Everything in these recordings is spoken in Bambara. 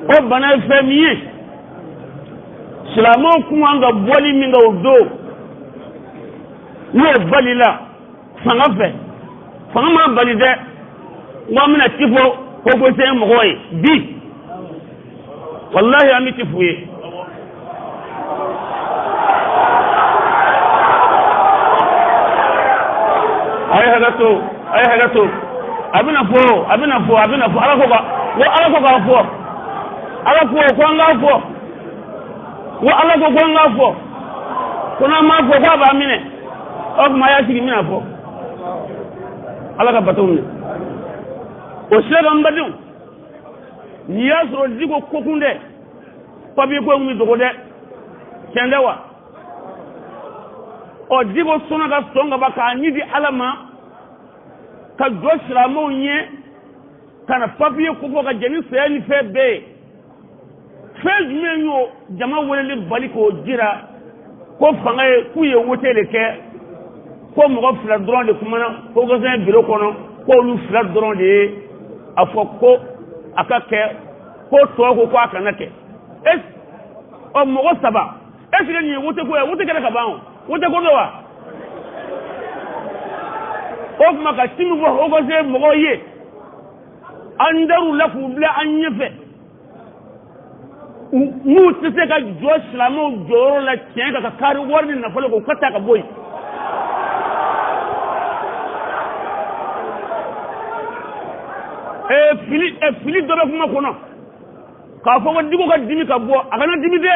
O bana ye fɛn min ye, silamɛw kun kan ka bɔli min kɛ o don, n'o balila fanga fɛ, fanga m'a bali dɛ. N ko an bɛna ci fɔ haut conseil mɔgɔw ye bi, walahi an bɛ ci f'u ye. A ye hakɛ to, a ye hakɛ to. A bɛna fɔ, a bɛna fɔ, a bɛna fɔ. Ala ko ka ko, Ala ko k'a fɔ, Ala ko ko an k'a fɔ, ko Ala ko ko an k'a fɔ, ko n'an m'a fɔ k'a b'a minɛ. O tuma a y'a sigi, n bɛna fɔ. Ala ka bato minɛ. O sira kan, n badenw, n'i y'a sɔrɔ Diko ko kun tɛ, papiye ko in bɛ dogo dɛ, tiɲɛ tɛ wa? Ɔ, Diko sɔnna ka sɔn ka ban k'a ni di Ala ma, ka jɔ silamɛw ɲɛ, ka na papiye ko fɔ, ka jɛn ni saya ni fɛn bɛɛ ye. Fɛn jumɛn y'o jama weleli bali k'o jira ko fanga ye k'u ye wote de kɛ, ko mɔgɔ fila dɔrɔn de kumana haut conseil bureau kɔnɔ, ko olu fila dɔrɔn de ye a fɔ ko a ka kɛ, ko tɔw ko ko a kana kɛ? Ɔ, mɔgɔ saba, est ce que nin ye wote ko ye? Wote kɛra ka ban o, wote ko don wa? O tuma ka ci min fɔ haut conseil mɔgɔw ye, an dar'u la k'u bila an ɲɛfɛ, n'u tɛ se ka jɔ silamɛw jɔyɔrɔ la tiɲɛ kan, ka kari wari ni nafolo k'u ka taa ka bɔ yen. Fili fili dɔ bɛ kuma kɔnɔ k'a fɔ ko Diko ka dimi ka bɔ. A kana dimi dɛ.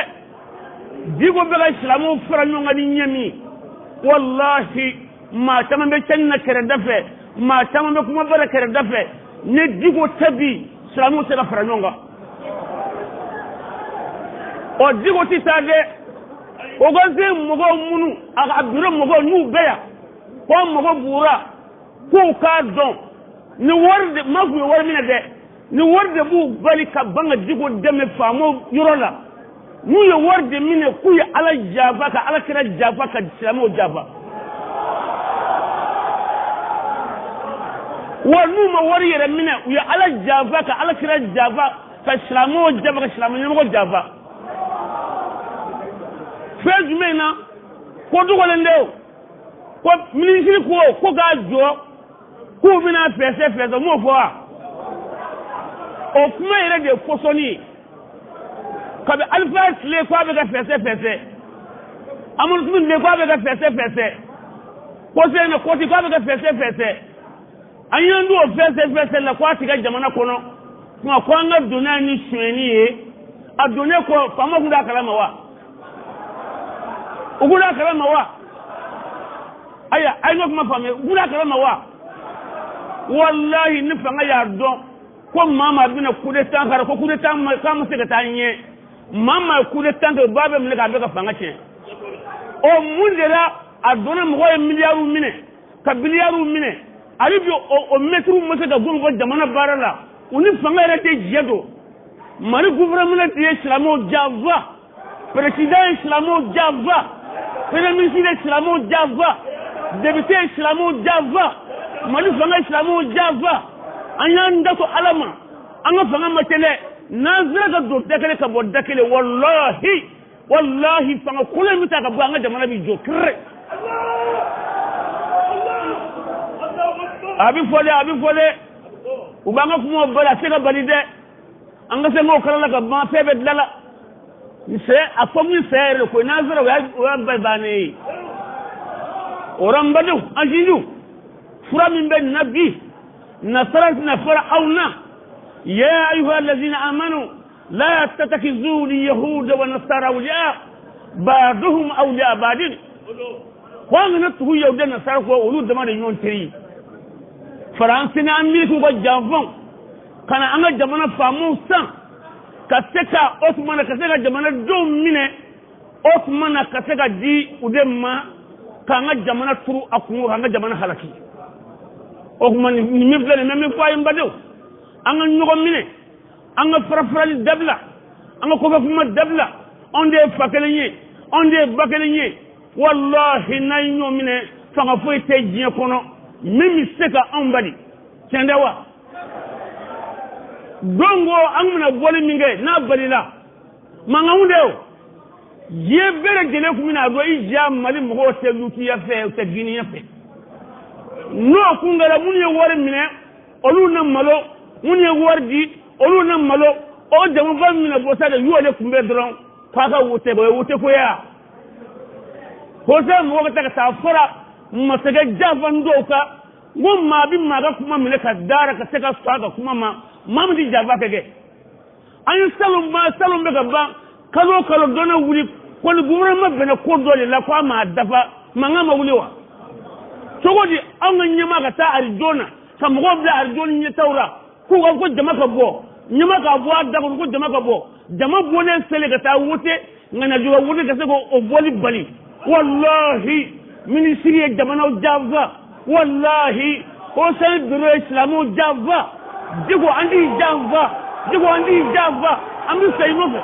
Diko bɛ ka silamɛw fara ɲɔgɔn kan ni ɲɛ min, walahi maa caman bɛ cɛnni na kɛrɛda fɛ, maa caman bɛ kumaba la kɛrɛda fɛ. Ni Diko tɛ bi, silamɛw tɛ se ka fara ɲɔgɔn kan. Ɔ, Diko tɛ taa dɛ. Haut conseil mɔgɔw minnu, a ka bureau mɔgɔw, n'u bɛ yan ko mɔgɔ b'u ra, k'u k'a dɔn ni wari de ma k'u ye wari minɛ dɛ, ni wari de b'u bali ka ban ka Diko dɛmɛ faamaw yɔrɔ la, n'u ye wari de minɛ, k'u ye Ala janfa, ka Ala kira janfa, ka silamɛw janfa. Wa n'u ma wari yɛrɛ minɛ, u ye Ala janfa, ka Ala kira janfa, ka silamɛw janfa, ka silamɛ ɲɛmɔgɔ janfa. Fɛn jumɛn na ko dogolen tɛ o, ko minisiri ko ko k'a jɔ, k'u bɛna fɛsɛ fɛsɛ, m'o fɔ wa? O kuma yɛrɛ de ye pɔsɔni ye. Kabi Alifa tile ko a bɛ ka fɛsɛ fɛsɛ, Amadu Tumani tile ko a bɛ ka fɛsɛ fɛsɛ, kɔsɛ na kɔti ko a bɛ ka fɛsɛ fɛsɛ. An y'an don o fɛsɛ fɛsɛ la ko a ti ka jamana kɔnɔ kuma, ko an ka don n'a ni sonyɛni ye. A donnen kɔ, faama kun t'a kalama wa? U kun t'a kalama wa? Ayiwa, a ye n ka kuma faamuya, u kun t'a kalama wa? Walahi ni fanga y'a dɔn ko maa maa bɛna coup d'état kɛra, ko coup d'état ma k'a ma se ka taa ɲɛ, maa maa ye coup d'état kɛ, u b'a bɛɛ minɛ k'a bɛɛ ka fanga tiɲɛ. Ɔ, mun de la a donna mɔgɔw ye miliyariw minɛ, ka biliyariw minɛ, hali bi o mɛtiriw ma se ka bɔ ka jamana baara la? U ni fanga yɛrɛ tɛ jɛ don. Mali gouvernement de ye silamɛw janfa, président ye silamɛw janfa, premier ministre ye silamɛw janfa, député ye silamɛw janfa, Mali fanga ye silamɛw janfa. An y'an da to Ala ma, an ka fanga ma tɛ dɛ. N'an sera ka don da kelen ka bɔ da kelen, walahi walahi fanga kolon in bɛ taa ka bɔ, an ka jamana bɛ jɔ kiri. A bɛ fɔ dɛ, a bɛ fɔ dɛ, u b'an ka kumaw bali, a tɛ se ka bali dɛ. An ka se k'o kala la ka ban, fɛn bɛɛ dilala ni sɛ a fɔ min sɛ yɛrɛ de ko n'an sera, o y'a bɛɛ bannen ye. O rɔ, n badenw, an sinjiw, fura min bɛ nin na bi, nasara tɛna fɔra aw na. يا أيها الذين آمنوا لا تتخذوا اليهود والنصارى أولياء بعضهم أولياء بعض. Ko an kana tugu yahudiya nasara kɔ, olu dama de ɲɔgɔn teri. Faransi ni Ameriki ka janfanw ka na an ka jamana faamaw san, ka se ka o tuma na ka se ka jamanadenw minɛ, o tuma na ka se ka di u de ma, k'an ka jamana turu a kun, k'an ka jamana halaki. O tuma nin min filɛ nin bɛ min fɔ a ye, n badenw, an ka ɲɔgɔn minɛ, an ka fara-farali dabila, an ka kɔfɛ kuma dabila. Anw de ye fa kelen ye, anw de ye ba kelen ye. Walahi n'an ye ɲɔgɔn minɛ, fanga foyi tɛ diɲɛ kɔnɔ min bɛ se ka anw bali. Tiɲɛ tɛ wa? Don ko an bɛna bɔli min kɛ n'a balila mankanw de o diɲɛ bɛɛ lajɛlen tun bɛna a dɔn i ja Mali mɔgɔw tɛ lutuya fɛ u tɛ giniya fɛ n'o kun kɛra minnu ye wari minɛ olu na malo minnu ye wari di olu na malo o jamaba min bɛna bɔ sa de y'o de kun bɛ dɔrɔn k'a ka wote o ye wote ko ye wa ko se mɔgɔ bɛ taa ka taa fara masakɛ janfa dɔw kan n ko maa bɛ maa ka kuma minɛ ka dara ka se ka sɔn a ka kuma ma maa min tɛ janfa kɛ kɛ an ye salon ban salon bɛ ka ban kalo o kalo dɔ na wuli ko ni gouvernement bɛnna ko dɔ de la ko a m'a dafa mankan ma wuli wa cogo di anw ka ɲɛmaa ka taa arajo na ka mɔgɔw bila arajo ni ɲɛtaw la k'u ka ko jama ka bɔ ɲɛmaa ka bɔ a da kɔnɔ ko jama ka bɔ jama bɔlen seli ka taa wote ŋanajuga wote ka se k'o bɔli bali walahi minisiri ye jamanaw janfa walahi conseil bureau ye silamɛw janfa Diko an t'i janfa Diko an t'i janfa an bɛ sa i nɔfɛ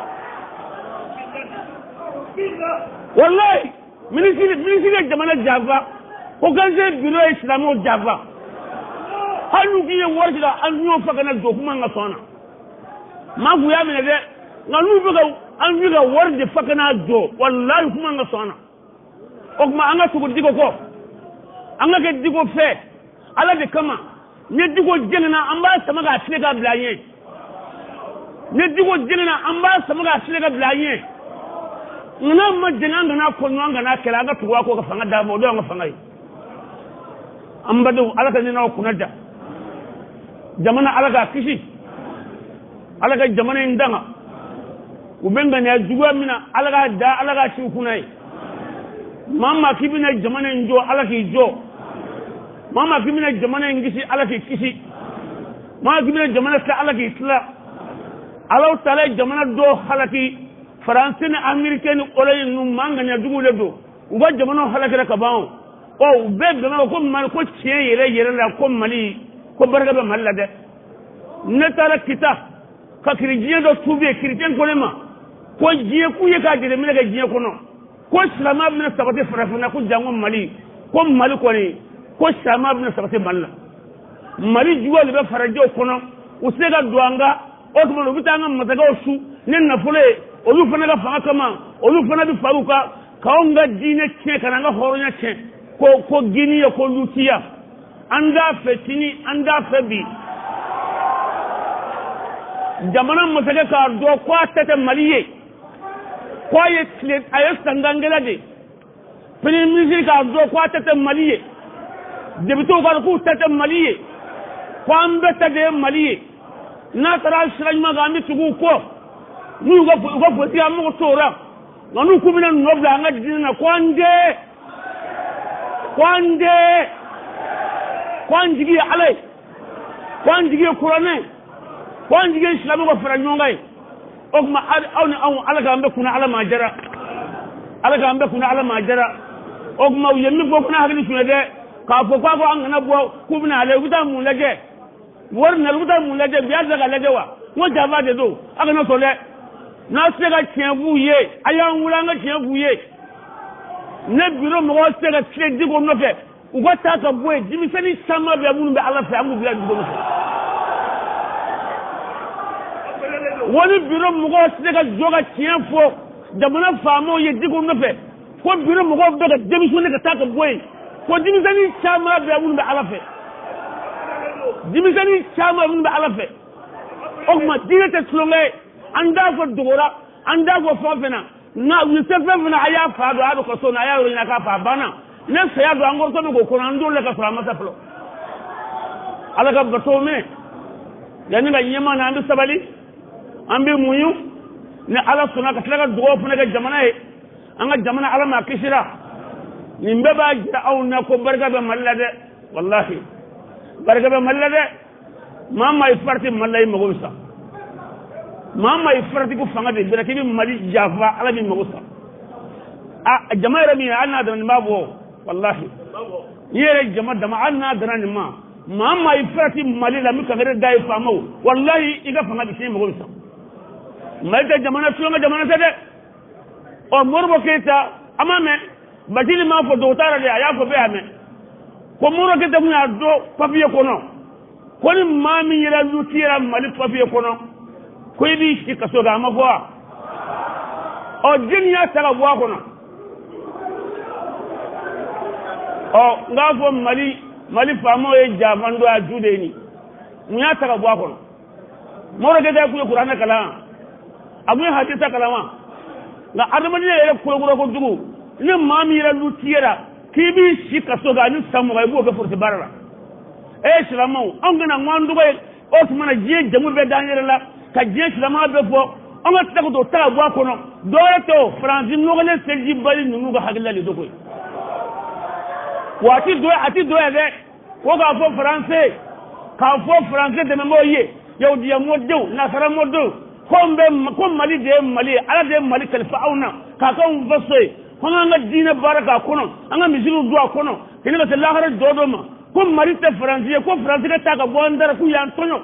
walahi minisiri ye jamana janfa conseil bureau ye silamɛw janfa hali n'u k'i ye wari sɔrɔ an y'o fa ka na don kuma ka sɔn na maa kun y'a minɛ dɛ nka n'u bɛ ka an bɛ ka wari de fa ka n'a jɔ walahi kuma ka sɔn na o tuma an ka tugu Diko kɔ an ka kɛ Diko fɛ ala de kama ni Diko jɛngɛnna an b'a sama k'a tile k'a bila an ɲɛ ni Diko jɛngɛnna an b'a sama k'a tile ka bila an ɲɛ nka n'a ma jɛngɛ an kana kɔnɔ an kana kɛlɛ an ka tugu a kɔ ka fanga d'a ma o de y'an ka fanga ye an badenw ala ka ne n'aw kunna ja jamana ala k'a kisi ala ka jamana in danga u bɛ ŋaniya juguya min na ala k'a da ala k'a ci u kunna ye maa maa k'i bɛna jamana in jɔ ala k'i jɔ maa maa k'i bɛna jamana in kisi ala k'i kisi maa k'i bɛna jamana tila ala k'i tila Alahu taala ye jamana dɔw halaki faransi ni amerikɛn ni ɔlɔyi ninnu maa ŋaniya juguw de don u ka jamanaw halakira ka ban o ɔ u bɛɛ bɛnna ko mali ko tiɲɛ yɛrɛ yɛrɛ la ko mali ko barika bɛ mali la dɛ ne taara kita ka kerecɛn dɔ tuubi yen kerecɛn ko ne ma ko diɲɛ k'u ye k'a jateminɛ kɛ diɲɛ kɔnɔ ko silamɛya bɛna sabati farafinna ko janko mali ko mali kɔni ko silamɛya bɛna sabati mali la mali juguya de bɛ farajɛw kɔnɔ u tɛ se ka don an kan o tuma u bɛ taa an ka masakɛw su ni nafolo ye olu fana ka fanga kama olu fana bɛ far'u kan k'anw ka diinɛ tiɲɛ ka n'an ka hɔrɔnya tiɲɛ ko ko giniya ko lutiya an t'a fɛ sini an t'a fɛ bi jamana masakɛ k'a dɔn ko a ta tɛ mali ye ko a ye tile a ye sangankɛla de premier ministre k'a dɔn ko a ta tɛ mali ye députéw k'a dɔn k'u ta tɛ mali ye ko an bɛɛ ta de ye mali ye n'a taara sira ɲuman kan an bɛ tugu u kɔ n'u y'u ka u ka politiki an mago t'o la nka n'u k'u bɛna nɔ bila an ka diinɛ na ko an tɛ ko an tɛ ko an jigi ye ala ye ko an jigi ye kuranɛ ye ko an jigi ye silamɛw ka fara ɲɔgɔn kan ye o tuma aw ni anw ala k'an bɛɛ kunna ala maa jara ala k'an bɛɛ kunna ala maa jara o tuma u ye min fɔ fana hakili suɲɛ dɛ k'a fɔ k'a ko an kana bɔ k'u bɛna ale u bɛ taa mun lajɛ wari nana u bɛ taa mun lajɛ bi a tɛ ka lajɛ wa n ko janfa de don a kana sɔn dɛ n'a se ka tiɲɛ f'u ye a y'an wele an ka tiɲɛ f'u ye ne biro mɔgɔw tɛ se ka tile Diko nɔfɛ u ka taa ka bɔ yen denmisɛnnin caman bɛ minnu bɛ ala fɛ an b'u bila Diko nɔfɛ wali biro mɔgɔw tɛ se ka jɔ ka tiɲɛ fɔ jamana faamaw ye Diko nɔfɛ ko biro mɔgɔw bɛ ka denmisɛnnin ka taa ka bɔ yen ko denmisɛnnin caman bɛ minnu bɛ ala fɛ denmisɛnnin caman minnu bɛ ala fɛ o tuma diinɛ tɛ tulonkɛ ye an t'a fɔ dogora an t'a fɔ fɛn o fɛn na nka u ye se fɛn fɛn na a y'a fa don a bɛ kaso na a y'a yɔrɔ ɲini a k'a fa a banna ne saya don an kɔrɔtɔ bɛ k'o kɔnɔ an t'o la ka sɔrɔ an ma se fɔlɔ ala ka bato mɛn yanni ka ɲɛmaa na an bɛ sabali an bɛ muɲu ni ala sɔnna ka tila ka dugawu fana kɛ jamana ye an ka jamana ala m'a kisira nin bɛɛ b'a jira aw na ko barika bɛ mali la dɛ walahi barika bɛ mali la dɛ maa maa ye farati mali la i mago bɛ sa maa maa ye farati ko fanga de bɛrɛ k'i bɛ mali janfa ala b'i mago sa a jama yɛrɛ min ye hali n'a dana nin b'a bɔ walahi n'i yɛrɛ jama dama hali n'a dana nin ma maa maa ye farati mali la min kankari da ye faamaw walahi i ka fanga bɛ tiɲɛ i mago bɛ sa mali tɛ jamana tulonkɛ jamana tɛ dɛ ɔ moribo keyita a m'a mɛn Bacili m'a fɔ dogo t'a la dɛ a y'a fɔ bɛɛ y'a mɛn ko moribo keyita kun y'a dɔn papiye kɔnɔ Ko ni maa min yɛrɛ luti yɛrɛ Mali papiye kɔnɔ, ko i b'i si kaso kan, a ma fɔ wa? Ɔ, jɛni y'a ta ka bɔ a kɔnɔ? Ɔ, n k'a fɔ Mali faamaw ye janfa dɔ a ju de ye nin. Mun y'a ta ka bɔ a kɔnɔ? Modibo Keyita kun ye kuranɛ kalan, a kun ye hadisa kalan wa? Nka adamadenya yɛrɛ kolokolo kojugu, ni maa min yɛrɛ luti yɛrɛ k'i b'i si kaso kan ani san 20, i b'o kɛ foroti baara la. E silamɛw, anw kana ŋɔn dɔgɔ ye. O tuma na diɲɛ jamu bɛɛ d'an yɛrɛ la ka diɲɛ silamɛya bɛɛ fɔ, an ka tila ka t'o ta ka bɔ a kɔnɔ. Dɔwɛrɛ tɛ o, Faransi nɔgɔlen selijibali ninnu ka hakilila de don koyi. Wa a ti dɔ, a ti dɔ yɛrɛ dɛ. Ko k'a fɔ Faransi, k'a fɔ Faransi dɛmɛbaaw ye, yahudiya mɔdenw, nasara mɔdenw, ko n bɛ ko Mali de ye Mali ye, Ala de ye Mali kalifa anw na k'a k'anw faso ye, ko an ka diinɛ baara k'a kɔnɔ, an ka misiriw don a kɔnɔ, kini ka se lahara jɔ dɔ ma, ko Mali tɛ Faransi ye, ko Faransi ka taa ka bɔ an da la, k'u y'an tɔɲɔ,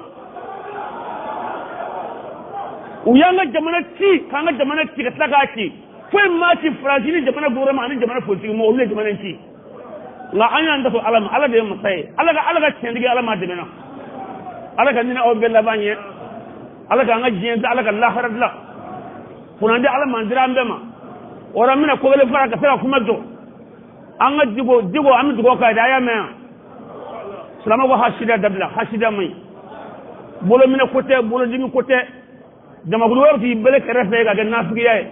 u y'an ka jamana ci, k'an ka jamana ci ka tila k'a ci. Foyi m'a ci Faransi ni jamana gouvernement ani jamana politique mɔgɔ, olu ye jamana in ci. Nka an y'an dafa Ala ma, Ala de ye masa ye, Ala ka tiɲɛtigi, Ala m'a dɛmɛ na. Ala ka ɲinɛ aw bɛɛ laban ye, Ala k'an ka diɲɛ dilan, Ala ka lahara dilan. Kunnandi Ala m'an dira an bɛɛ ma. O la n bɛna ko kelen fara ka se ka kuma jɔ. An ka Diko, Diko, an bɛ dugawu k'a ye, a y'a mɛn yan. Silamɛw ko hasidiya dabila, hasidiya man ɲi. Bolominɛ ko tɛ, bolodimi ko tɛ. Jamakulu wɛrɛ k'i bɛlɛ kɛrɛfɛ ka kɛ nafigiya ye.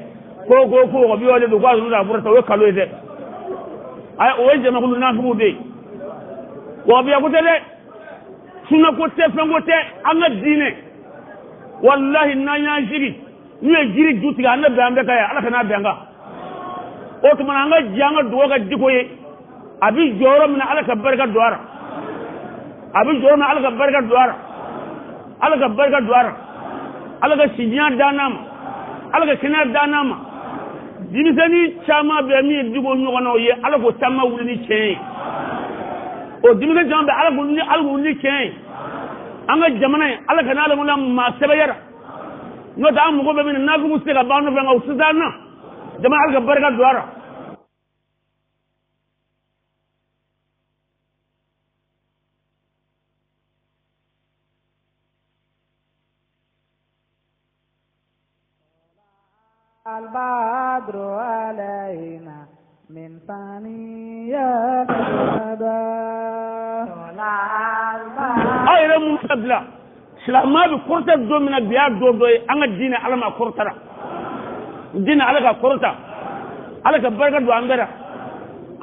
Ko ko ko mɔgɔ bi wɔɔrɔ de don, k'a ninnu a bɔra ta, o ye kalo ye dɛ. Ayi, o ye jamakulu nafigiw de ye. Wahabiya ko tɛ dɛ, sunna ko tɛ, fɛn ko tɛ, an ka diinɛ. Walahi n'an y'an sigi, n'u ye jiri ju tigɛ, an bɛ bɛn an bɛɛ kan yan, Ala kana bɛn an kan. O tuma na an ka jɛ an ka dugawu kɛ Diko ye. A bɛ jɔyɔrɔ min na, Ala ka barika don a la. A bɛ jɔyɔrɔ min na, Ala ka barika don a la. Ala ka barika don a la. Ala ka sidiya d'an n'a ma. Ala ka kɛnɛya d'an n'a ma. Denmisɛnnin caman bɛ min ye Diko ɲɔgɔnnaw ye, Ala k'o caman wuli ni tiɲɛ ye. O denmisɛnnin caman bɛ, Ala k'o wuli, Ala k'o wuli ni tiɲɛ ye. An ka jamana in, Ala kana ala wuli maa sɛbɛya la. N'o tɛ an mago bɛ min na, nafigiw tɛ se ka ban an nɔfɛ, nka u tɛ se an na. Jamana, Ala ka barika don a la. البدر علينا من ثانية Aw yɛrɛ mun ka bila silamɛya bɛ kɔrɔta don min na, bi y'a don dɔ ye. An ka diinɛ, Ala ma kɔrɔtara diinɛ, Ala ka kɔrɔta, Ala ka barika don an bɛɛ la.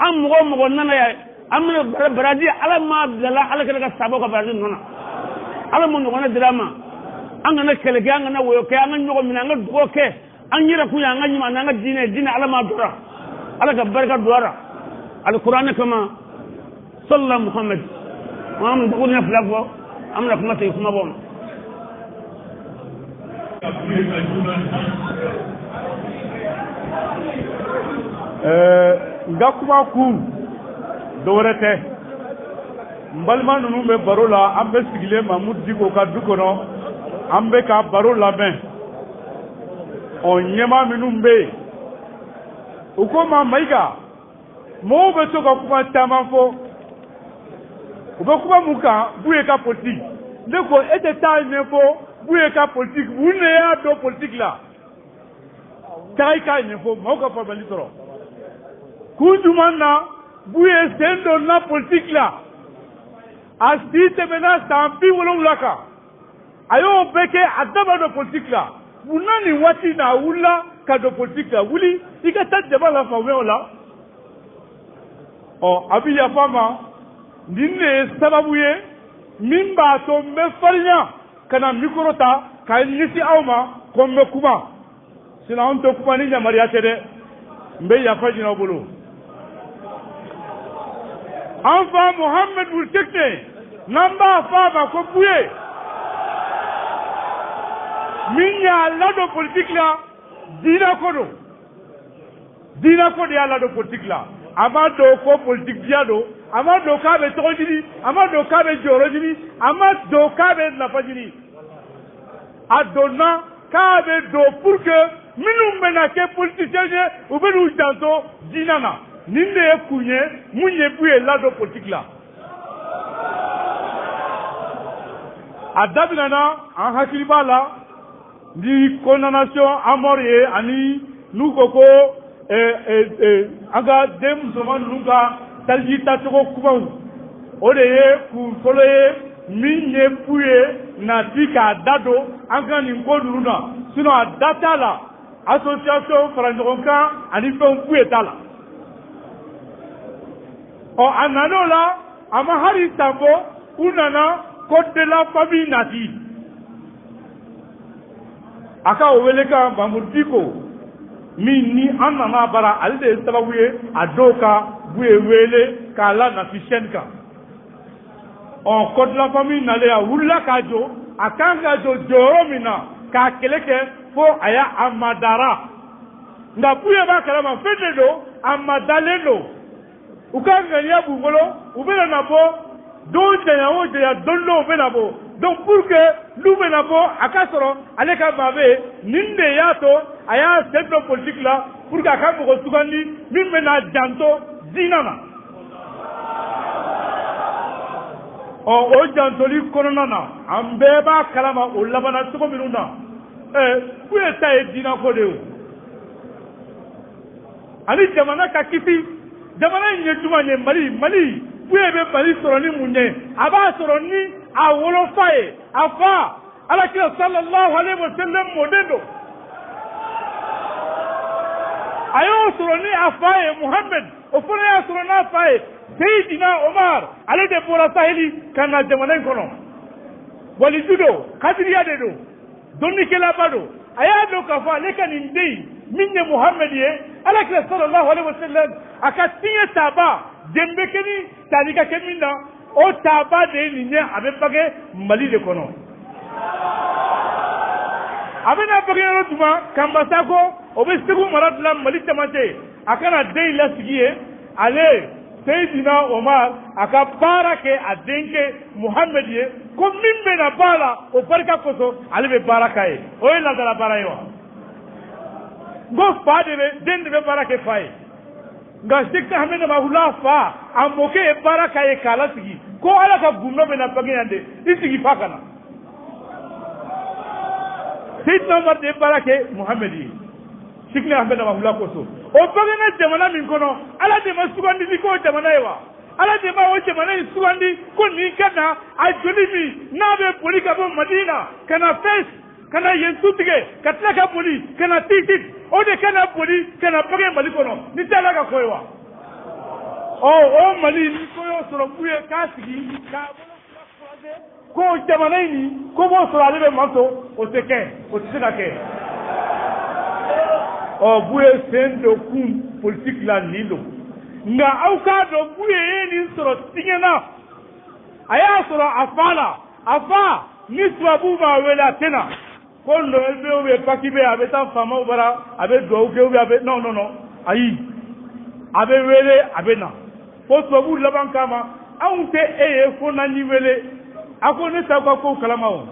An mɔgɔ o mɔgɔ nana yan, an bɛna baraji, Ala m'a bilala, Ala kɛlen ka sababu ka baraji nɔ na. Ala m'o ɲɔgɔnna dira an ma. An kana kɛlɛ kɛ, an kana woyo kɛ, an ka ɲɔgɔn minɛ, an ka dugawu kɛ an yɛrɛ kun ye, an ka ɲuman n'an ka diinɛ, diinɛ Ala m'a dɔra. Ala ka barika don a la alikuranɛ kama, sallallahu Muhammad. An bɛ dugu ɲɛ fila fɔ, an bɛna kuma segin kuma bɔ ma. N ka kuma kun dɔwɛrɛ tɛ, n balima ninnu bɛ baro la, an bɛ sigilen Mamudu Diko ka du kɔnɔ, an bɛ ka baro lamɛn. Ɔ, ɲɛmaa minnu bɛ yen, u ko ma Mayiga, mɔgɔw bɛ to ka kuma caman fɔ, u bɛ kuma mun kan? Buye ka politiki. Ne ko e tɛ taa ɲɛfɔ Buye ka politiki, mun de y'a don politiki la? Taga i k'a ɲɛfɔ maaw ka faamuyali sɔrɔ. Kun jumɛn na Buye sen donna politiki la? A si tɛmɛna san 70 kan, a y'o bɛɛ kɛ, a da ma don politiki la. Mun na nin waati in na a wulila ka don politiki la? Wuli i ka taa jama la faamuya o la. Ɔ, a bɛ yafa ma, nin de ye sababu ye min b'a to n bɛ farinya ka na mikoro ta ka ɲɛsin aw ma ko n bɛ kuma. Sinon anw tɛ kuma ni yamaruya tɛ dɛ. N bɛ yafa ɲini aw bolo. An fa Mohamed Wul Cheickna, n'an b'a fɔ a ma ko Buye, min y'a ladon politiki la, diinɛ ko don, diinɛ ko de y'a ladon politiki la. A ma don ko politiki diya don, a ma don k'a bɛ tɔgɔ ɲini, a ma don k'a bɛ jɔyɔrɔ ɲini, a ma don k'a bɛ nafa ɲini. A donna k'a bɛ don pour que minnu bɛna kɛ politicien ye, u bɛ n'u janto diinɛ na. Nin de ye kun ye mun ye Buye ladon politiki la. A daminɛna, an hakili b'a la, ni condamnation à mort ye, ani n'u ko ko an ka den musoman ninnu ka taliji tacogo kumaw, o de ye kun fɔlɔ ye min ye Buye nati k'a da don an ka nin ko ninnu na. Sinon a da t'a la, association fara ɲɔgɔn kan ani fɛnw, Buye t'a la. Ɔ, a nan'o la, a ma hali san bɔ, u nana code de la famille nati. A ka o wele kan Mamudu Diko min ni an nana bara, ale de ye sababu ye a dɔw ka Buye wele k'a la nati chaîne kan. Ɔ, code de la famille nalen, a wulila k'a jɔ, a kan ka jɔ jɔyɔrɔ min na k'a kɛlɛ kɛ fo a y'a a madara. Nka Buye b'a kalama fɛn de don, a madalen don, u ka ŋaniya b'u bolo, u bɛna na bɔ don janya o janya, don dɔw bɛna bɔ. Donc pour que n'u bɛna bɔ, a ka sɔrɔ ale ka maa bɛ yen. Nin de y'a to a y'a sen don politique la pour que a ka mɔgɔ sugandi min bɛna janto diinɛ na. Ɔ, o jantoli kɔnɔna na, an bɛɛ b'a kalama o labanna cogo minnu na. Buye ta ye diinɛko de ye o, ani jamana ka kisi. Jamana in ye jumɛn ye? Mali, Mali. Buye bɛ Mali sɔrɔ ni mun ye? A b'a sɔrɔ ni a wolofa ye, a fa Alakira sallallahu alaihi wa sallam mɔden don. A y'o sɔrɔ ni a fa ye Muhammed, o fana y'a sɔrɔ n'a fa ye Seyidina Omar, ale de bɔra Saheli ka na jamana in kɔnɔ. Waliju don, kadiriya de don, dɔnnikɛlaba don. A y'a dɔn k'a fɔ ale ka nin den in min ye Muhammed ye, Alakira sallallahu alaihi wa sallam a ka tiɲɛ taaba den bɛ kɛ ni tali ka kɛ min na, o taaba de ye nin ye. A bɛ bange Mali de kɔnɔ. A bɛna bange yɔrɔ jumɛn? Kanbasako, o bɛ Segu mara dilan Mali cɛmancɛ. A kana den in lasigi yen, ale Seyidina Omar a ka baara kɛ a denkɛ Muhammed ye, ko min bɛna bɔ a la, o barika kosɔn ale bɛ baara k'a ye. O ye laadala baara ye wa? N ko fa de bɛ, den de bɛ baara kɛ fa ye. Nka Sɛki Ahmed Mahula fa, a mɔkɛ ye baara k'a ye k'a lasigi ko Ala ka gundo bɛna bange yan de, i sigi fa ka na. Seyidina Omar de ye baara kɛ Muhammed ye, Sɛki Ahmed Mahula kosɔn. O bangena jamana min kɔnɔ, Ala de ma sugandili k'o jamana ye wa? Ala de ma o jamana in sugandi ko nin ka na a joli min n'a bɛ boli ka bɔ Madina ka na Fɛs, ka na yen tu tigɛ, ka tila ka boli ka na Titit, o de ka na boli ka na bange Mali kɔnɔ? Nin tɛ Ala ka ko ye wa? Ɔ, o Mali ni ko y'o sɔrɔ Buye k'a sigi k'a bolo fila croiser ko jamana in nin ko b'o sɔrɔ, ale bɛ manto, o tɛ kɛ, o tɛ se ka kɛ. Ɔ, Buye sen don kun politique la nin don. Nka aw k'a dɔn, Buye ye nin sɔrɔ tiɲɛ na. A y'a sɔrɔ a fa la, a fa ni tubabuw b'a wele, a tɛ na ko Noël bɛ ou bien Pâques bɛ, a bɛ taa faamaw bara, a bɛ dugawu kɛ ou bien a bɛ, non non non, ayi, a bɛ wele, a bɛ na. Fo tubabuw laban kama, anw tɛ e ye fo n'an y'i wele. A ko ne t'aw ka kow kalama o,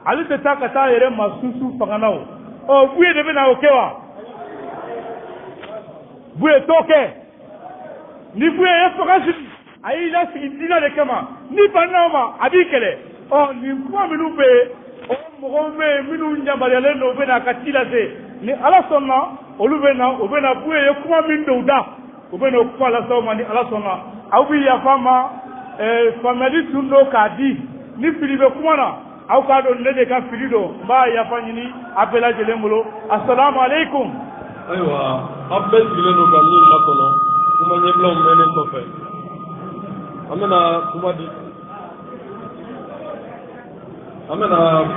ale tɛ taa ka taa yɛrɛ ma susu fanga na o. Ɔ, Buye de bɛ na o kɛ wa? Buye t'o kɛ. Ni Buye ye fanga sigi, a y'i lasigi diinɛ de kama, ni banna o ma, a b'i kɛlɛ. Ɔ, nin kuma minnu bɛ yen, o mɔgɔw bɛ yen minnu yamaruyalen don, u bɛ na ka ci lase. Ni Ala sɔnna, olu bɛ na, u bɛ na Buye ye kuma min don u da, u bɛ na o kuma lase aw ma ni Ala sɔnna. Aw bɛ yafa n ma, faamuyali tun don k'a di. Ni fili bɛ kuma na, aw k'a dɔn ne de ka fili don, n b'a yafa ɲini a bɛɛ lajɛlen bolo. Asalaamu aleykum. Ayiwa, aw bɛɛ sigilen don ka min makɔnɔ, kuma ɲɛbilaw mɛnnen kɔfɛ, an bɛna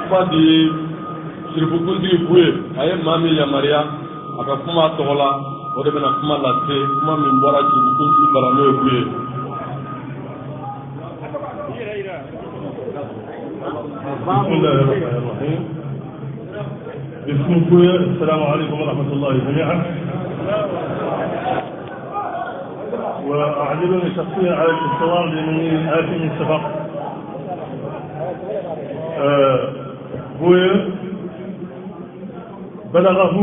kuma di sirifukuntigi Buye. A ye maa min yamaruya a ka kuma tɔgɔ la, o de bɛna kuma lase, kuma min bɔra sirifukuntigi bara, n'o ye Buye. بسم الله الرحمن الرحيم. باسم بويا، السلام عليكم ورحمة الله جميعا. وأعذرني شخصيا على الانتظار لأنني آتي من سفر. بويا بلغه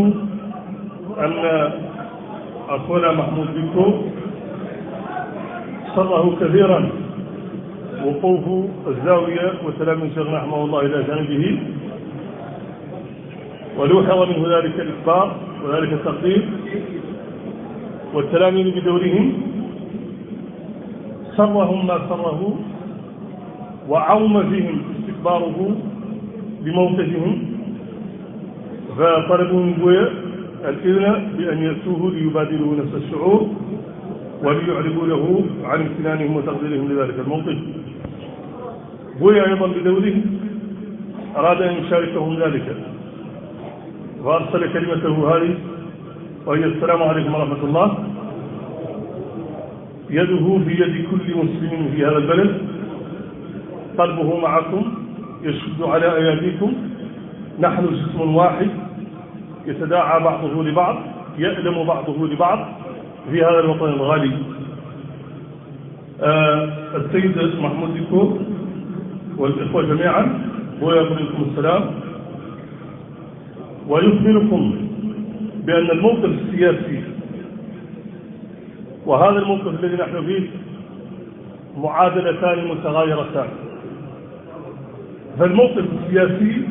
أن أخونا محمود ديكو سره كثيرا وقوف الزاوية وسلام شيخنا رحمه الله إلى جانبه، ولوحظ منه ذلك الإكبار وذلك التقدير. والتلاميذ بدورهم سرهم ما سره وعظم فيهم استكباره لموقفهم، فطلبوا من بويا الإذن بأن يأتوه ليبادلوه نفس الشعور وليعربوا له عن امتنانهم وتقديرهم لذلك الموقف. بويا أيضا بدوره أراد أن يشاركهم ذلك، وأرسل كلمته هذه وهي: السلام عليكم ورحمة الله. يده في يد كل مسلم في هذا البلد، قلبه معكم، يشد على أياديكم. نحن جسم واحد يتداعى بعضه لبعض، يألم بعضه لبعض في هذا الوطن الغالي. السيد محمود ديكو والإخوة جميعا هو يقول لكم السلام ويخبركم بأن الموقف السياسي وهذا الموقف الذي نحن فيه معادلتان متغايرتان. فالموقف السياسي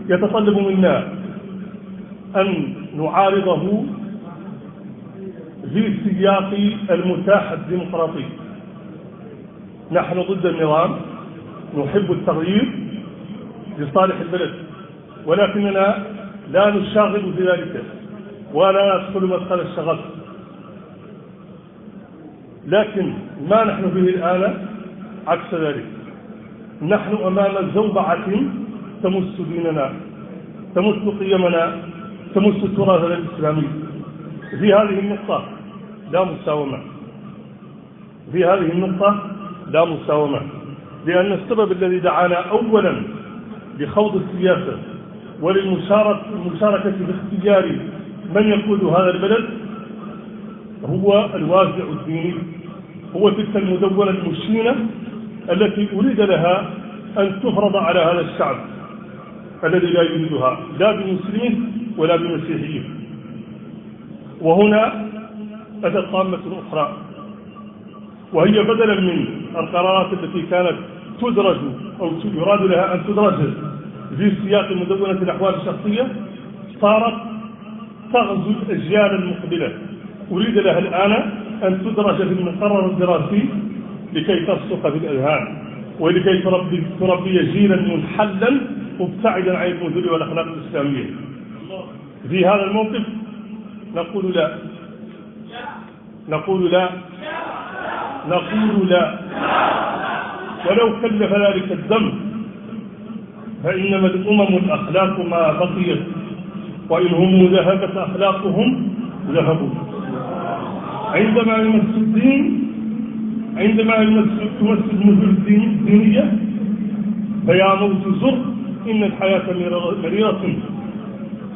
يتطلب منا أن نعارضه في سياق المتاح الديمقراطي. نحن ضد النظام، نحب التغيير لصالح البلد، ولكننا لا نشاغب في ذلك ولا ندخل مدخل الشغب. لكن ما نحن فيه الآن عكس ذلك. نحن أمام زوبعة تمس ديننا، تمس قيمنا، تمس تراثنا الإسلامي. في هذه النقطة لا مساومة، في هذه النقطة لا مساومة، لأن السبب الذي دعانا أولا لخوض السياسة وللمشاركة في اختيار من يقود هذا البلد هو الوازع الديني، هو تلك المدونة المشينة التي أريد لها أن تفرض على هذا الشعب الذي لا يريدها، لا بمسلمه ولا بمسيحيه. وهنا أتت طامة أخرى، وهي بدلا من القرارات التي كانت تدرج أو يراد لها أن تدرج في سياق مدونة الأحوال الشخصية، صارت تغزو الأجيال المقبلة. أريد لها الآن أن تدرج في المقرر الدراسي لكي ترسخ في الأذهان، ولكي تربي جيلا منحلا مبتعدا عن المثل والأخلاق الإسلامية. في هذا الموقف نقول لا، نقول لا، نقول لا، ولو كلف ذلك الدم، فإنما الأمم الأخلاق ما بقيت، وإن هم ذهبت أخلاقهم ذهبوا. عندما يمس الدين، عندما تمس المثل الدينية، فيا موت زر إن الحياة مريرة،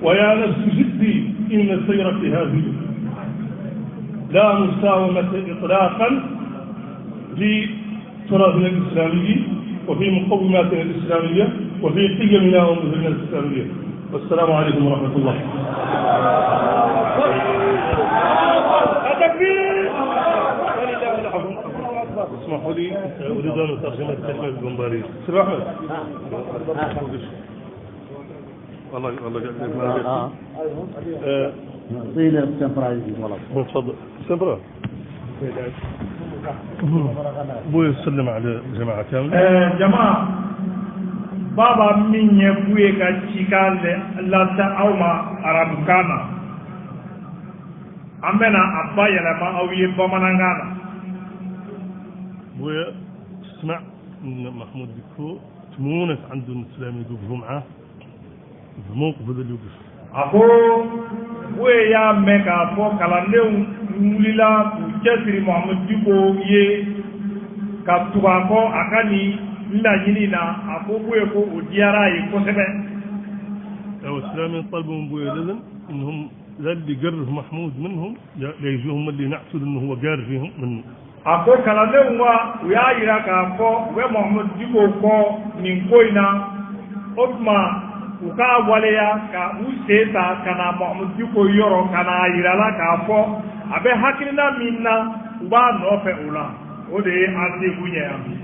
ويا نفس جدي إن سيرك هذه. لا مساومة إطلاقا في تراثنا الإسلامي وفي مقوماتنا الإسلامية وفي قيمنا ومثلنا الإسلامية. والسلام عليكم ورحمة الله. اسمحوا لي، أريد أن أترجم الكلمة بالبمبارية. سيد أحمد، والله والله تفضل. سمبرا بوي يسلم على الجماعة كاملة. جماعة بابا min ye Buye ka cikan lase aw ma arabukan na, an bɛna a bayɛlɛma aw ye bamanankan na. بويا سمع ان محمود ديكو تمونت عنده الاسلام يوقفوا معاه في موقف هذا اللي يوقف. A ko Buye y'a mɛn k'a fɔ kalandenw wulila k'u cɛsiri Mahamud Diko ye ka tugu a kɔ a ka nin laɲini na, a ko Buye ko o diyara a ye kosɛbɛ. الاسلاميين طلبوا من بويا الاذن انهم ذا اللي قرر محمود منهم لا يجوهم اللي نعتوا انه هو قار فيهم منه. A ko kalandenw wa u y'a yira k'a fɔ u bɛ Mahamud Diko kɔ nin ko in na, o tuma u k'a waleya ka u sen ta ka na Mahamud Diko yɔrɔ ka n'a yira la k'a fɔ a bɛ hakilina min na, u b'a nɔfɛ o la. O de ye an sekun ye yan bi.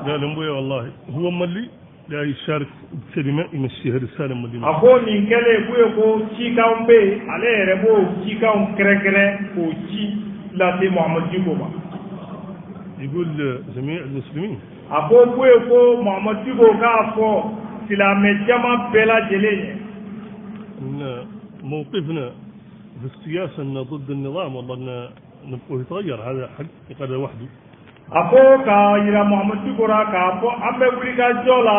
قال أبويا والله هو ملي لا يشارك بكلمة يمشيها رسالة ملي. A ko nin kɛlen, Buye ko cikanw bɛ yen, ale yɛrɛ b'o cikanw kɛrɛnkɛrɛn k'o ci lase Muhamadu Diko ma. يقول جميع المسلمين. A ko Buye ko Muhamadu Diko k'a fɔ silamɛ jama bɛɛ lajɛlen ye. أن موقفنا في السياسة أن ضد النظام، والله أن نبقى يتغير، هذا حق هذا وحده. A ko k'a yira Muhamadu Diko la k'a fɔ an bɛ wuli ka jɔ la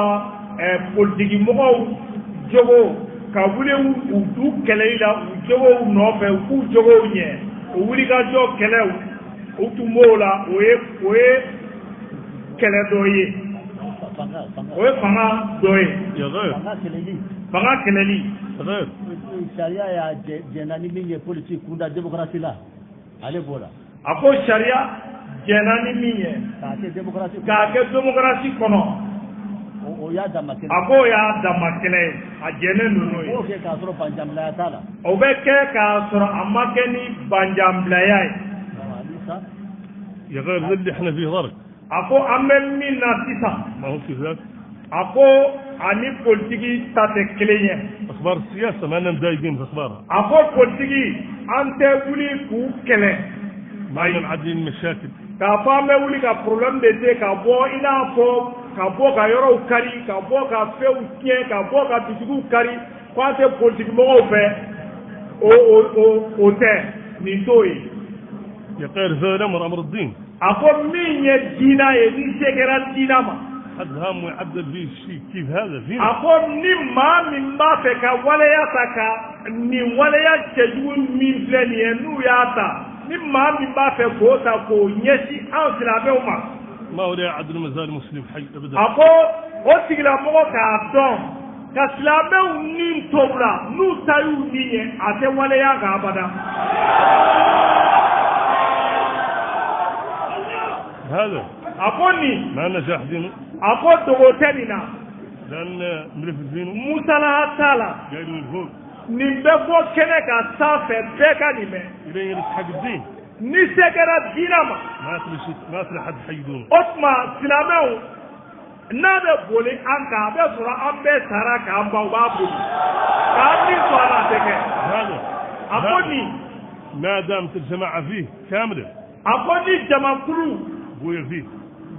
politiki mɔgɔw jogo ka wuli u kɛlɛli la, u jogow nɔfɛ, u k'u jogow ɲɛ, o wuli ka jɔ kɛlɛw, o tun b'o la, o ye kɛlɛ dɔ ye, o ye fanga dɔ ye. يا غير. Fanga kɛlɛli. Fanga kɛlɛli. غير. Sariya y'a jɛnna ni min ye politique kunda, démocratie la, ale b'o la. A ko sariya jɛnna ni min ye. K'a kɛ démocratie. K'a kɛ démocratie kɔnɔ. O y'a dama kɛlɛ. A k'o y'a dama kɛlɛ ye, a jɛnnen don n'o ye. O kɛ k'a sɔrɔ banjanbilaya t'a la. O bɛ kɛ k'a sɔrɔ a ma kɛ ni banjanbilaya ye. Awa, ni sa. يا غير ذا اللي احنا فيه ضرب. A ko an bɛ min na sisan. ما هو كيف ذاك. A ko ani politiki ta tɛ kelen ye. اخبار السياسه ما لنا مضايقين في اخبارها. A ko politiki, an tɛ wuli k'u kɛlɛ. ما لنا معدلين المشاكل. K'a fɔ an bɛ wuli ka problème de te ka bɔ, i n'a fɔ ka bɔ ka yɔrɔw kari, ka bɔ ka fɛnw tiɲɛ, ka bɔ ka bitigiw kari, ko an tɛ politiki mɔgɔw fɛ, o tɛ nin t'o ye. يا غير ذا الامر امر الدين. A ko min ye diina ye, ni se kɛra diina ma. حد هام ويعدل فيه الشيء كيف هذا فينا. A ko ni maa min b'a fɛ ka waleya ta, ka nin waleya cɛjugu min filɛ nin ye, n'u y'a ta, ni maa min b'a fɛ k'o ta k'o ɲɛsin an silamɛw ma. ما هو لا يعدل ما زال مسلم حي ابدا. A ko o tigilamɔgɔ k'a dɔn ka silamɛw ni tobila, n'u ta y'u ni ye, a tɛ waleya kan abada. هذا. A ko nin. ما لنا جاحدينه. A ko dogo tɛ nin na. لان ملففينه. Musalaha t'a la. جايين من فوق. Nin bɛ bɔ kɛnɛ kan sanfɛ, bɛɛ ka nin mɛn. يبين حق الدين. Ni se kɛra diinɛ ma. ما تبي شيء، ما تبي حد حيدونه. O tuma silamɛw, n'a bɛ boli an kan, a bɛ sɔrɔ an bɛɛ sara k'an ban, u b'a boli k'an min to a la, a tɛ kɛ. هذا. A ko nin. ما دامت الجماعه فيه كامله. A ko ni jamakulu بويا فيه.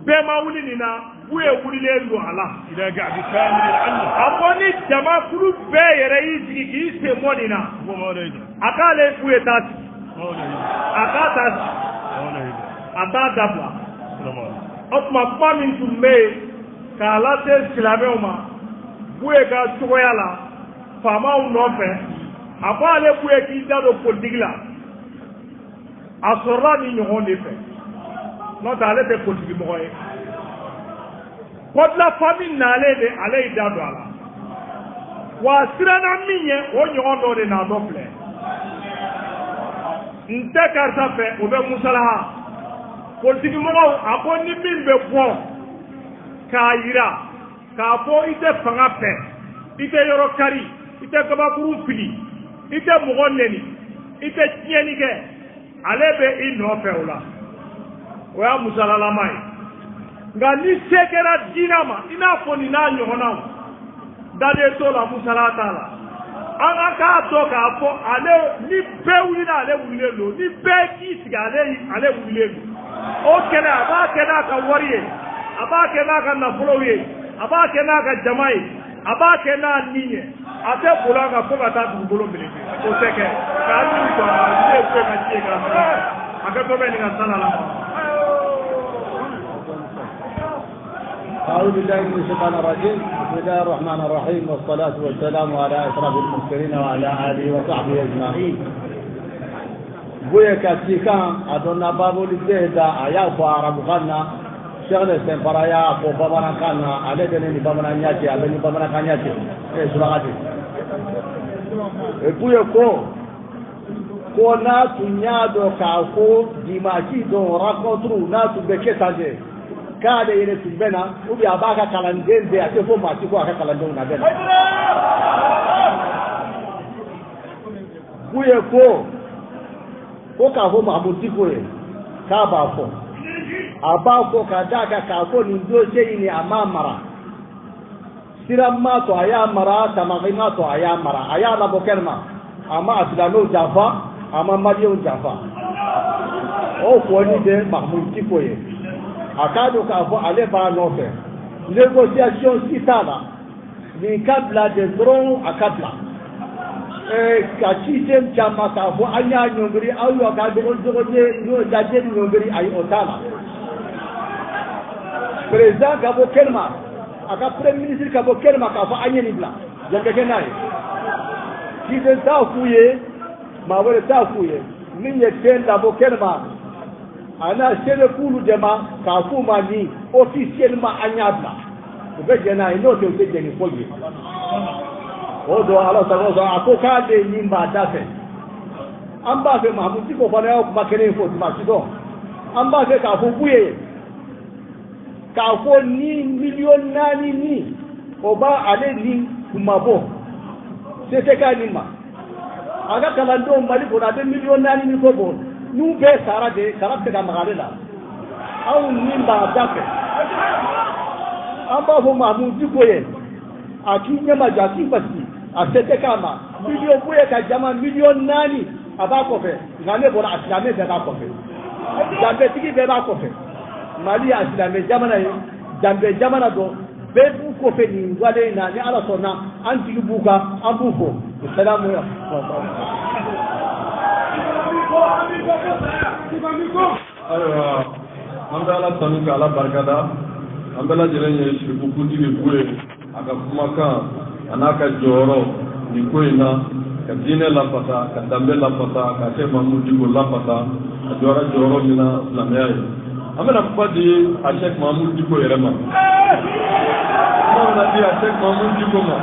bɛɛ ma wuli nin na, Buye wulilen don a la. الى قاعد كامل عنه. A ko ni jamakulu bɛɛ yɛrɛ y'i sigi k'i sen bɔ nin na. هو ما ولا يدعي. A k'ale Buye t'a sigi. ما ولا يدعي. A k'a t'a sigi. ما ولا يدعي. A t'a dabila. السلام عليكم. O tuma kuma min tun bɛ yen k'a lase silamɛw ma, Buye ka cogoya la faamaw nɔfɛ, a ko ale Buye k'i da don politiki la, a sɔrɔla ni ɲɔgɔn de fɛ, n'o tɛ ale tɛ politiki mɔgɔ ye. Kɔbila fami nalen de, ale y'i da don a la, wa a siranna min ɲɛ, o ɲɔgɔn dɔ de natɔ filɛ. N tɛ karisa fɛ, o bɛ musalaha. Politiki mɔgɔw, a ko ni min bɛ bɔ k'a yira k'a fɔ i tɛ fanga fɛ, i tɛ yɔrɔ kari, i tɛ kabakuru fili, i tɛ mɔgɔ neni, i tɛ tiɲɛni kɛ, ale bɛ i nɔfɛ o la, o y'a musalalama ye. Nka ni se kɛra diinɛ ma, i n'a fɔ nin n'a ɲɔgɔnnaw, daden t'o la, musala t'a la. An ka k'a dɔn k'a fɔ ale, ni bɛɛ wulila, ale wulilen don. Ni bɛɛ k'i sigi, ale wulilen don. O kɛlɛ, a b'a kɛ n'a ka wari ye, a b'a kɛ n'a ka nafolow ye, a b'a kɛ n'a ka jama ye, a b'a kɛ n'a ni ye. A tɛ boli an kan fo ka taa dugukolo meleke, o tɛ kɛ k'a ni jɔ. Ne ye foyi ka ci ye k'a sɔrɔ a kɛ dɔ bɛ nin ka sala la. أعوذ بالله من الشيطان الرجيم، بسم الله الرحمن الرحيم، والصلاة والسلام على أشرف المرسلين وعلى آله وصحبه أجمعين. Buye ka cikan a donna babuli da a y'a fɔ arabukan na, Cheikh Sɛnpara y'a fɔ bamanankan na, ale bɛ ne ni bamananya cɛ, a bɛ ni bamanankan cɛ, e suraka ten. Buye ko n'a tun y'a dɔn k'a fɔ dimanche don rencontre n'a tun bɛ kɛ tan de, k'ale yɛrɛ tun bɛ na, ou bien a b'a ka kalanden bɛɛ, a tɛ fɔ maa si ko a ka kalandenw na bɛ na. Buye ko k'a fɔ Mahamudu Diko ye k'a b'a fɔ. A b'a fɔ ka d'a kan k'a fɔ nin dossier in nin a m'a mara, sira m'a to a y'a mara, tamaki m'a to a y'a mara, a y'a labɔ kɛnɛma, a ma a silamɛw janfa, a ma maliyɛnw janfa. O fɔli bɛ Mahamudu Diko ye, a k'a dɔn k'a fɔ ale b'a nɔfɛ, négociation si t'a la, nin ka bila de dɔrɔn, a ka bila. Ka ciden caman k'a fɔ an y'a ɲɔngiri, aw y'aw ka dɔgɔden lajɛ ɲɔngiri, ayi, o t'a la. Président ka bɔ kɛnɛma, a ka premier ministre ka bɔ kɛnɛma k'a fɔ an ye nin bila, jɛn bɛ kɛ n'a ye. Ciden t'a f'u ye, maa wɛrɛ t'a f'u ye. Min ye den labɔ kɛnɛma, a n'a sɛbɛn k'olu de ma k'a f'u ma nin officiellement an y'a bila, u bɛ jɛn n'a ye. N'o tɛ, u tɛ jɛn ni foyi ye. O don ala sago sɔrɔ a ko k'ale nin b'a da fɛ. An b'a fɛ Mahamudu Diko fana y'o kuma kelen fɔ tuma si dɔn. An b'a fɛ k'a fɔ Buye ye k'a fɔ ni miliyɔn 4 ni o b'a ale ni kunmabɔ, se tɛ k'a nin ma. A ka kalandenw Mali kɔnɔ, a bɛ miliyɔn 4 ni kɔ bɔ, n'u bɛɛ sara de, sara tɛ se ka maga ale la. Anw ni b'a da fɛ. An b'a fɔ Mahamudu Diko ye, a k'i ɲɛmajɔ, a k'i basigi, a se tɛ k'a ma. Miliyɔn Buye ka jama miliyɔn 4, a b'a kɔfɛ. Nka ne bɔra, a silamɛ bɛɛ b'a kɔfɛ, danbetigi bɛɛ b'a kɔfɛ. Mali ye a silamɛ jamana ye, danbe jamana don, bɛɛ b'u kɔfɛ nin wale in na. Ni Ala sɔnna, an jigi b'u kan, an b'u fo. Salamu. Ayiwa, an bɛ Ala tanu ka Ala barikada. An bɛɛ lajɛlen ye siribukuntigi Buye a ka kumakan a n'a ka jɔyɔrɔ nin ko in na, ka diinɛ lafasa, ka danbe lafasa, ka kɛ Mamudu Diko lafasa, a jɔra jɔyɔrɔ min na silamɛya ye. An bɛna kuma di a Sɛki Mamudu Diko yɛrɛ ma. Kuma bɛna di a Sɛki Mamudu Diko ma.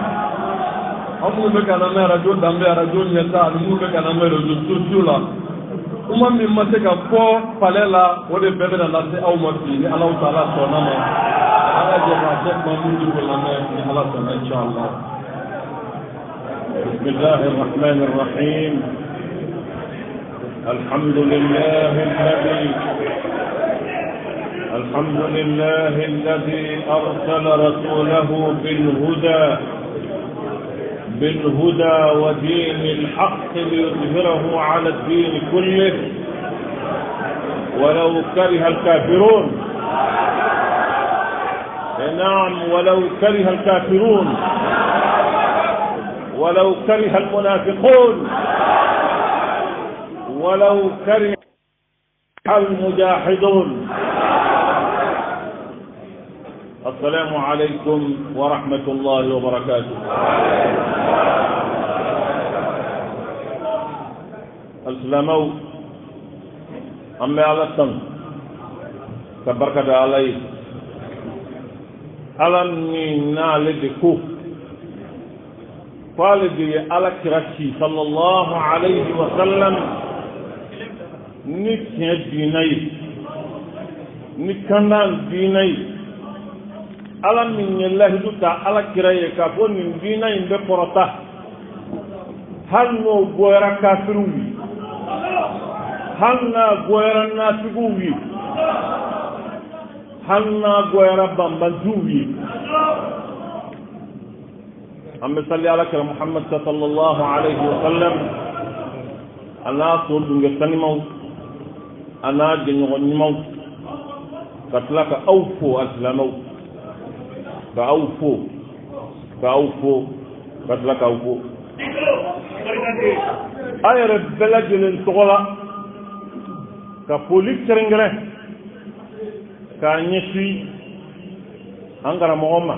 Aw minnu bɛ ka na mɛn arajo Danbe, arajo Ɲɛta, ani minnu bɛ ka na mɛn réseaux sociaux la, kuma min ma se ka fɔ palais la, o de bɛɛ bɛna lase aw ma bi, ni Alahu taala sɔnna ma. An ka jɛ ka Sɛki Mamudu Diko lamɛn, ni Ala sɔnna, inshallah. بسم الله الرحمن الرحيم. الحمد لله الذي أرسل رسوله بالهدى ودين الحق ليظهره على الدين كله ولو كره الكافرون. نعم، ولو كره الكافرون، ولو كره المنافقون، ولو كره المجاهدون. السلام عليكم ورحمة الله وبركاته. Alisilamɛw, an bɛ Ala tanu ka barika da Ala ye, Ala min n'ale de ko k'ale de ye Ala kira ci sallallahu alayhi wa sallam ni tiɲɛ diinɛ ye, ni kandan diinɛ ye. Ala min ye lahidu ta Ala kira ye k'a fɔ nin diinɛ in bɛ kɔrɔta hali n'o goyara kafiriw ye, hali n'a goyara nafigiw ye, hali n'a goyara banbantiw ye. An bɛ sali Ala kira Muhammad sallallahu alayhi wa sallam, a n'a so dungɛ sanimaw, a n'a jɛɲɔgɔn ɲumanw, ka tila ka aw fo, alisilamɛw, ka aw fo, ka aw fo, ka tila k'aw fo a yɛrɛ bɛɛ lajɛlen tɔgɔ la, ka foli kɛrɛnkɛrɛn k'a ɲɛsin an karamɔgɔ ma,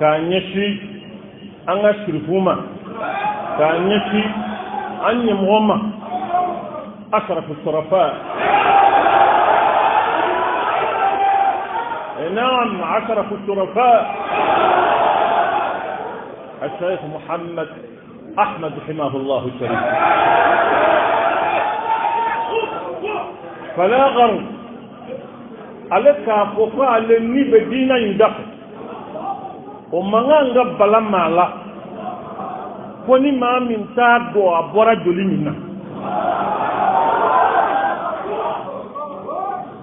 k'a ɲɛsin an ka sirifu ma, k'a ɲɛsin an ɲɛmɔgɔ ma, asarafu sɔrɔfa. نعم، أشرف الشرفاء الشيخ محمد أحمد حماه الله الشريف. فلا غرو ale k'a fɔ ko ale ni bɛ diinɛ in da fɛ, o man kan ka bala maa la, fo ni maa min t'a dɔn a bɔra joli min na.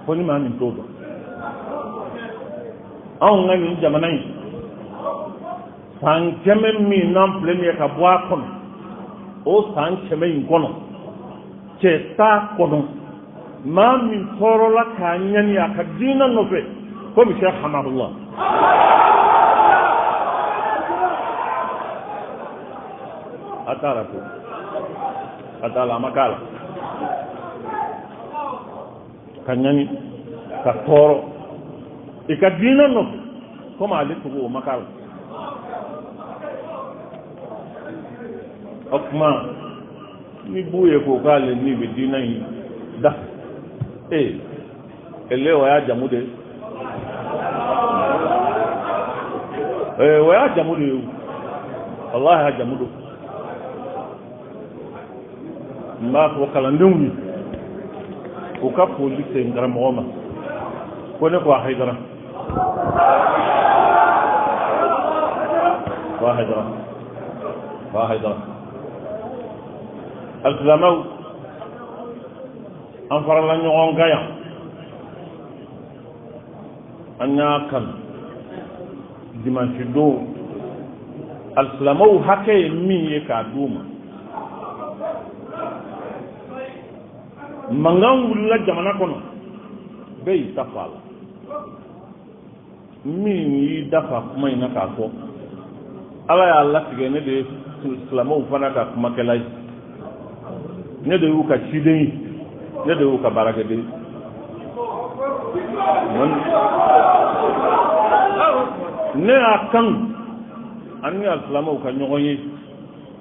Fo ni maa min t'o dɔn. Anw ka nin jamana in san 100 min n'an filɛ nin ye ka bɔ a kɔnɔ, o san 100 in kɔnɔ, cɛ t'a kɔnɔ maa min tɔɔrɔla k'a ɲani a ka diinɛ nɔfɛ komi Cheikh Hamahullah. A t'a la ko a t'a la, a ma k'a la ka ɲani ka tɔɔrɔ i ka diinɛ nɔfɛ komi ale tugu, o ma k'a la. O tuma ni Buye ko k'ale ni bɛ diinɛ in da, ee ele o y'a jamu de ye, ee o y'a jamu de ye, walahi a jamu don. N b'a fɔ kalandenw ye u ka foli se n karamɔgɔ ma ko ne ko a Hayidara, ko a Hayidara, ko a Hayidara. Alisilamɛw, an farala ɲɔgɔn kan yan, an y'a kanu dimansi don alisilamɛw hakɛ ye min ye k'a d'u ma. Mankan wulila jamana kɔnɔ, bɛɛ y'i ta fɔ a la. Min y'i da fa kuma in na k'a fɔ, Ala y'a latigɛ ne de ye silamɛw fana ka kumakɛla ye, ne de y'u ka ciden ye, ne de y'u ka baarakɛden ye. Ne y'a kanu an ni alisilamɛw ka ɲɔgɔn ye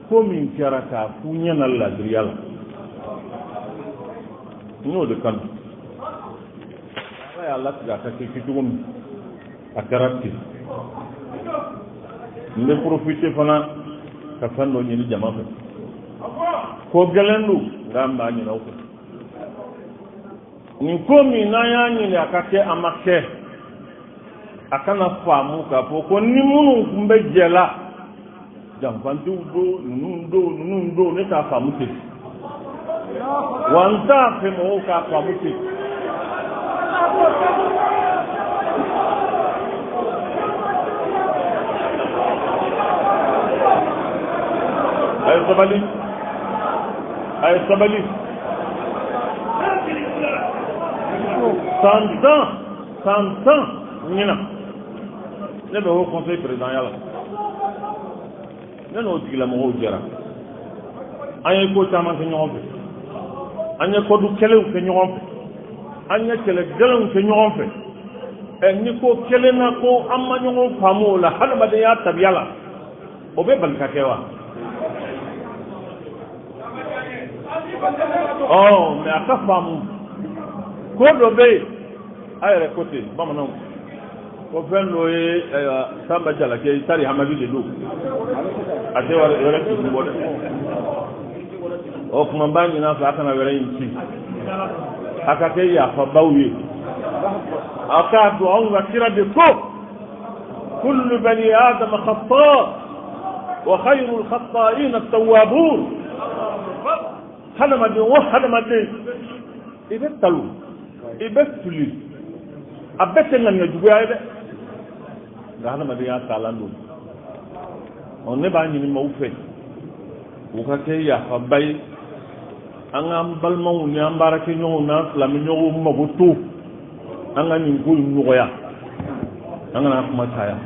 ko min kɛra k'a f'u ɲɛna ladiriya la, n y'o de kanu. Ala y'a latigɛ a ka kɛ cogo min, a kɛra ten. N bɛ profiter fana ka fɛn dɔ ɲini jama fɛ. Ko gɛlɛn don, nka n b'a ɲini aw fɛ. Nin ko min n'an y'a ɲini a ka kɛ, a ma kɛ, a kana faamu k'a fɔ ko ni minnu tun bɛ jɛ la, janfantiw don, ninnu don, ninnu don. Ne t'a faamu ten, wa n t'a fɛ mɔgɔw k'a faamu ten. A ye sabali, a ye sabali. San 10, san 10 ɲinan, ne bɛ haut conseil président ya la. Ne n'o tigilamɔgɔw jɛra, an ye ko caman kɛ ɲɔgɔn fɛ, an ye kɔdu kɛlɛw kɛ ɲɔgɔn fɛ, an ye kɛlɛ gɛlɛnw kɛ ɲɔgɔn fɛ. Ɛ ni ko kelen na ko an ma ɲɔgɔn faamu o la, hadamadenya tabiya la, o bɛ bali ka kɛ wa? Ɔ mɛ a ka faamu ko dɔ bɛ yen, a yɛrɛ ko ten, bamananw ko fɛn dɔ ye ayiwa Sanba Jalakɛ i tari hamadi de don, a tɛ wɛrɛ ci bɔ dɛ. O tuma n b'a ɲini a fɛ, a kana wɛrɛ in ci, a ka kɛ yafabaw ye. A k'a dɔn anw ka kira de ko kullu bani adama khata wa khayrul khata'ina at-tawwabun. Hadamaden o hadamaden, i bɛ talo, i bɛ fili, a bɛɛ tɛ ŋaniya juguya ye dɛ, nka hadamadenya taalan don. Ɔ ne b'a ɲini maaw fɛ u ka kɛ yafaba ye, an k'an balimaw ni an baarakɛɲɔgɔnw n'an silamɛɲɔgɔnw mago to, an ka nin ko in nɔgɔya, an kana kuma caya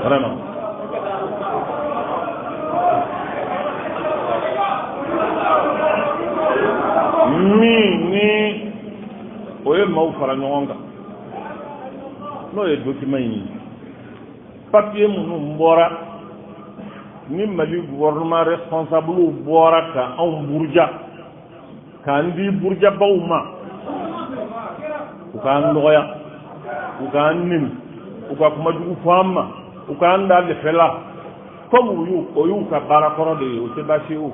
vraiment. Min ni o ye maaw fara ɲɔgɔn kan, n'o ye document in ye, papier minnu bɔra ni Mali gouvernement responsable bɔra ka anw buruja, k'an di burujabaw ma, u k'an dɔgɔya, u k'an neni, u ka kuma jugu fɔ an ma, u k'an da lɛfɛ la, komi u y'u o y'u ka baara kɔrɔ de ye, o tɛ baasi ye. O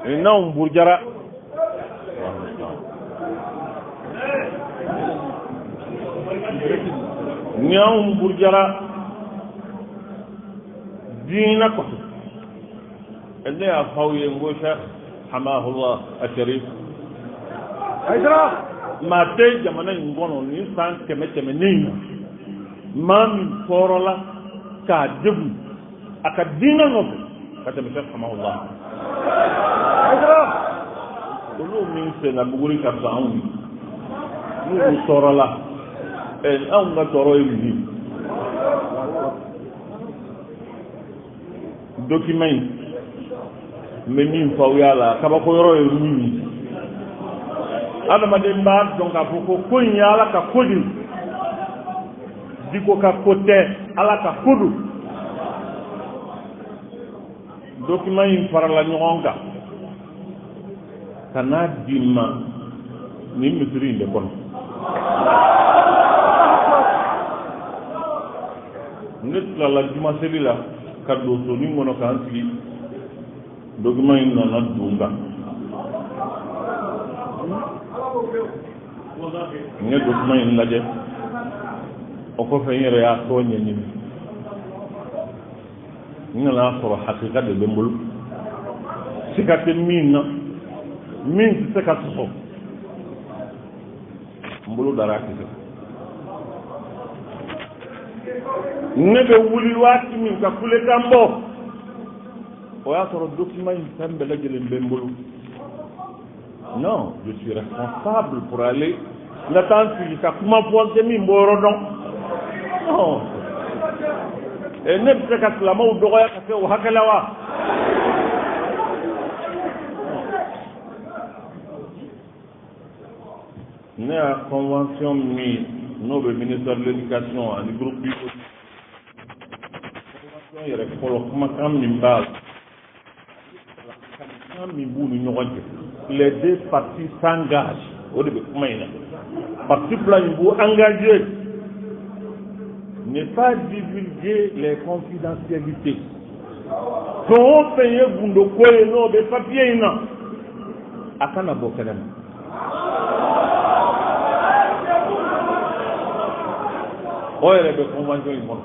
n'anw burujara, ni anw burujara diinɛ kɔfɛ, ne y'a fɔ aw ye n ko Cheikh Hamahullah Asharif Maa tɛ jamana in kɔnɔ nin san 100 tɛmɛnen in na, maa min tɔɔrɔla k'a degun a ka diinɛ nɔfɛ ka tɛmɛ Sɛki Hamawula. Olu min senna buguri ka fisa anw ye, n'olu tɔɔrɔla, anw ka tɔɔrɔ ye mun ye? Document in n bɛ min fɔ aw y'a la, kabako yɔrɔ ye min ye, adamaden b'a dɔn k'a fɔ ko in ye Ala ka ko de ye, Diko ka ko tɛ, Ala ka ko don. Document in farala ɲɔgɔn kan ka n'a di n ma nin misiri in de kɔnɔ. Ne tilala jumaseli la ka don sonin kɔnɔ k'an sigi, document in nana don n kan. N ye document in lajɛ, o kɔfɛ n yɛrɛ y'a tɔ ɲɛɲini, n nana sɔrɔ hakika de bɛ n bolo, siga tɛ min na, min tɛ se ka sɔsɔ. N bolo dara a kisɛ. Ne bɛ wuli waati min ka kulekan bɔ, o y'a sɔrɔ document in fɛn bɛɛ lajɛlen bɛ n bolo. Non, je suis responsable pour aller n ka taa n sigi ka kuma fɔ n tɛ min bɔ yɔrɔ dɔn. Non, ne bɛ se ka silamɛw dɔgɔya ka se o hakɛ la wa? Ne y'a convention min n'o bɛ ministère de l'éducation ani groupe pivot, convention yɛrɛ fɔlɔ, kumakan min b'a la, kan min b'u ni ɲɔgɔn cɛ, les deux parties s'engagent, o de bɛ kuma in na. Parti fila in b'u engagé ne pas divulguer les confidentialités. Fɛn o fɛn ye gundo ko ye, n'o bɛ papier in na, a kana bɔ kɛnɛ ma. O yɛrɛ bɛ convention in kɔnɔ,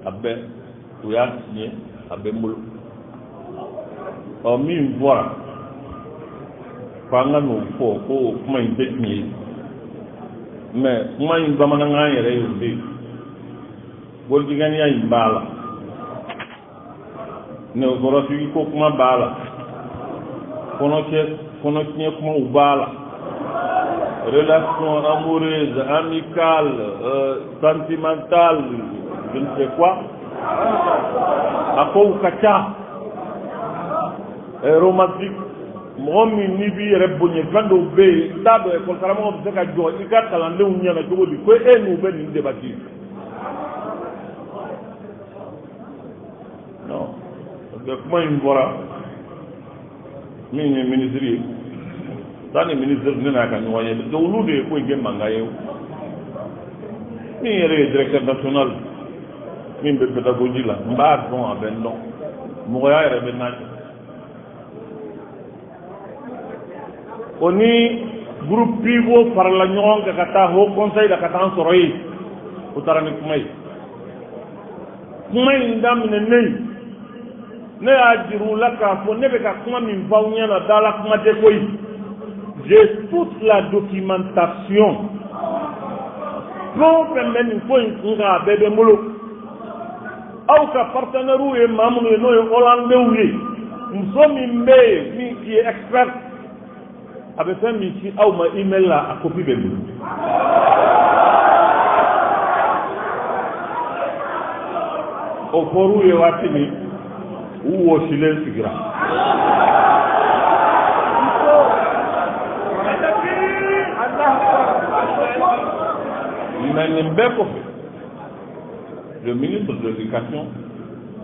a bɛɛ u y'a signé, a bɛ n bolo. Ɔ, min bɔra ko an ka n'o fɔ ko o kuma in tɛ tiɲɛ ye, mais kuma in bamanankan yɛrɛ ye o de ye. Bolidigɛniya in b'a la, nɛgɛkɔrɔsigi ko kuma b'a la, kɔnɔtiɲɛ kumaw b'a la, relation amoureuse, amicale, sentimentale, je ne sais quoi, a kow ka ca, romantique. Mɔgɔ min n'i b'i yɛrɛ bonya, fɛn dɔw bɛ yen, n t'a dɔn ekɔli karamɔgɔ bɛ se ka jɔ i ka kalandenw ɲɛna cogo di ko e n'u bɛ nin débattre. Non, parce que kuma in fɔra min ye ministre ye, taa ni ministre ne n'a ka ɲɔgɔn ye, parce que olu de ye ko in kɛ mankan ye. Min yɛrɛ ye directeur national min bɛ pédagogie la, n b'a dɔn, a bɛ n dɔn, mɔgɔya yɛrɛ bɛ n'a cɛ. O ni groupe pivot farala ɲɔgɔn kan ka taa haut conseil la ka taa an sɔrɔ yen, o taara ni kuma ye. Kuma in daminɛnen, ne y'a jira u la k'a fɔ ne bɛ ka kuma min fɔ aw ɲɛna, dala kuma tɛ koyi, j'ai toute la documentation. Fɛn o fɛn bɛ nin ko in kun kan, a bɛɛ bɛ n bolo. Aw ka partenaires ye maa minnu ye, n'o ye Hollandais ye, muso min bɛ yen min qui est expert, a bɛ fɛn min ci aw ma email la, a copie bɛ n bolo. O fɔr'u ye waati min, u wɔsilen sigira. Mais nin bɛɛ kɔfɛ, le ministre de l'éducation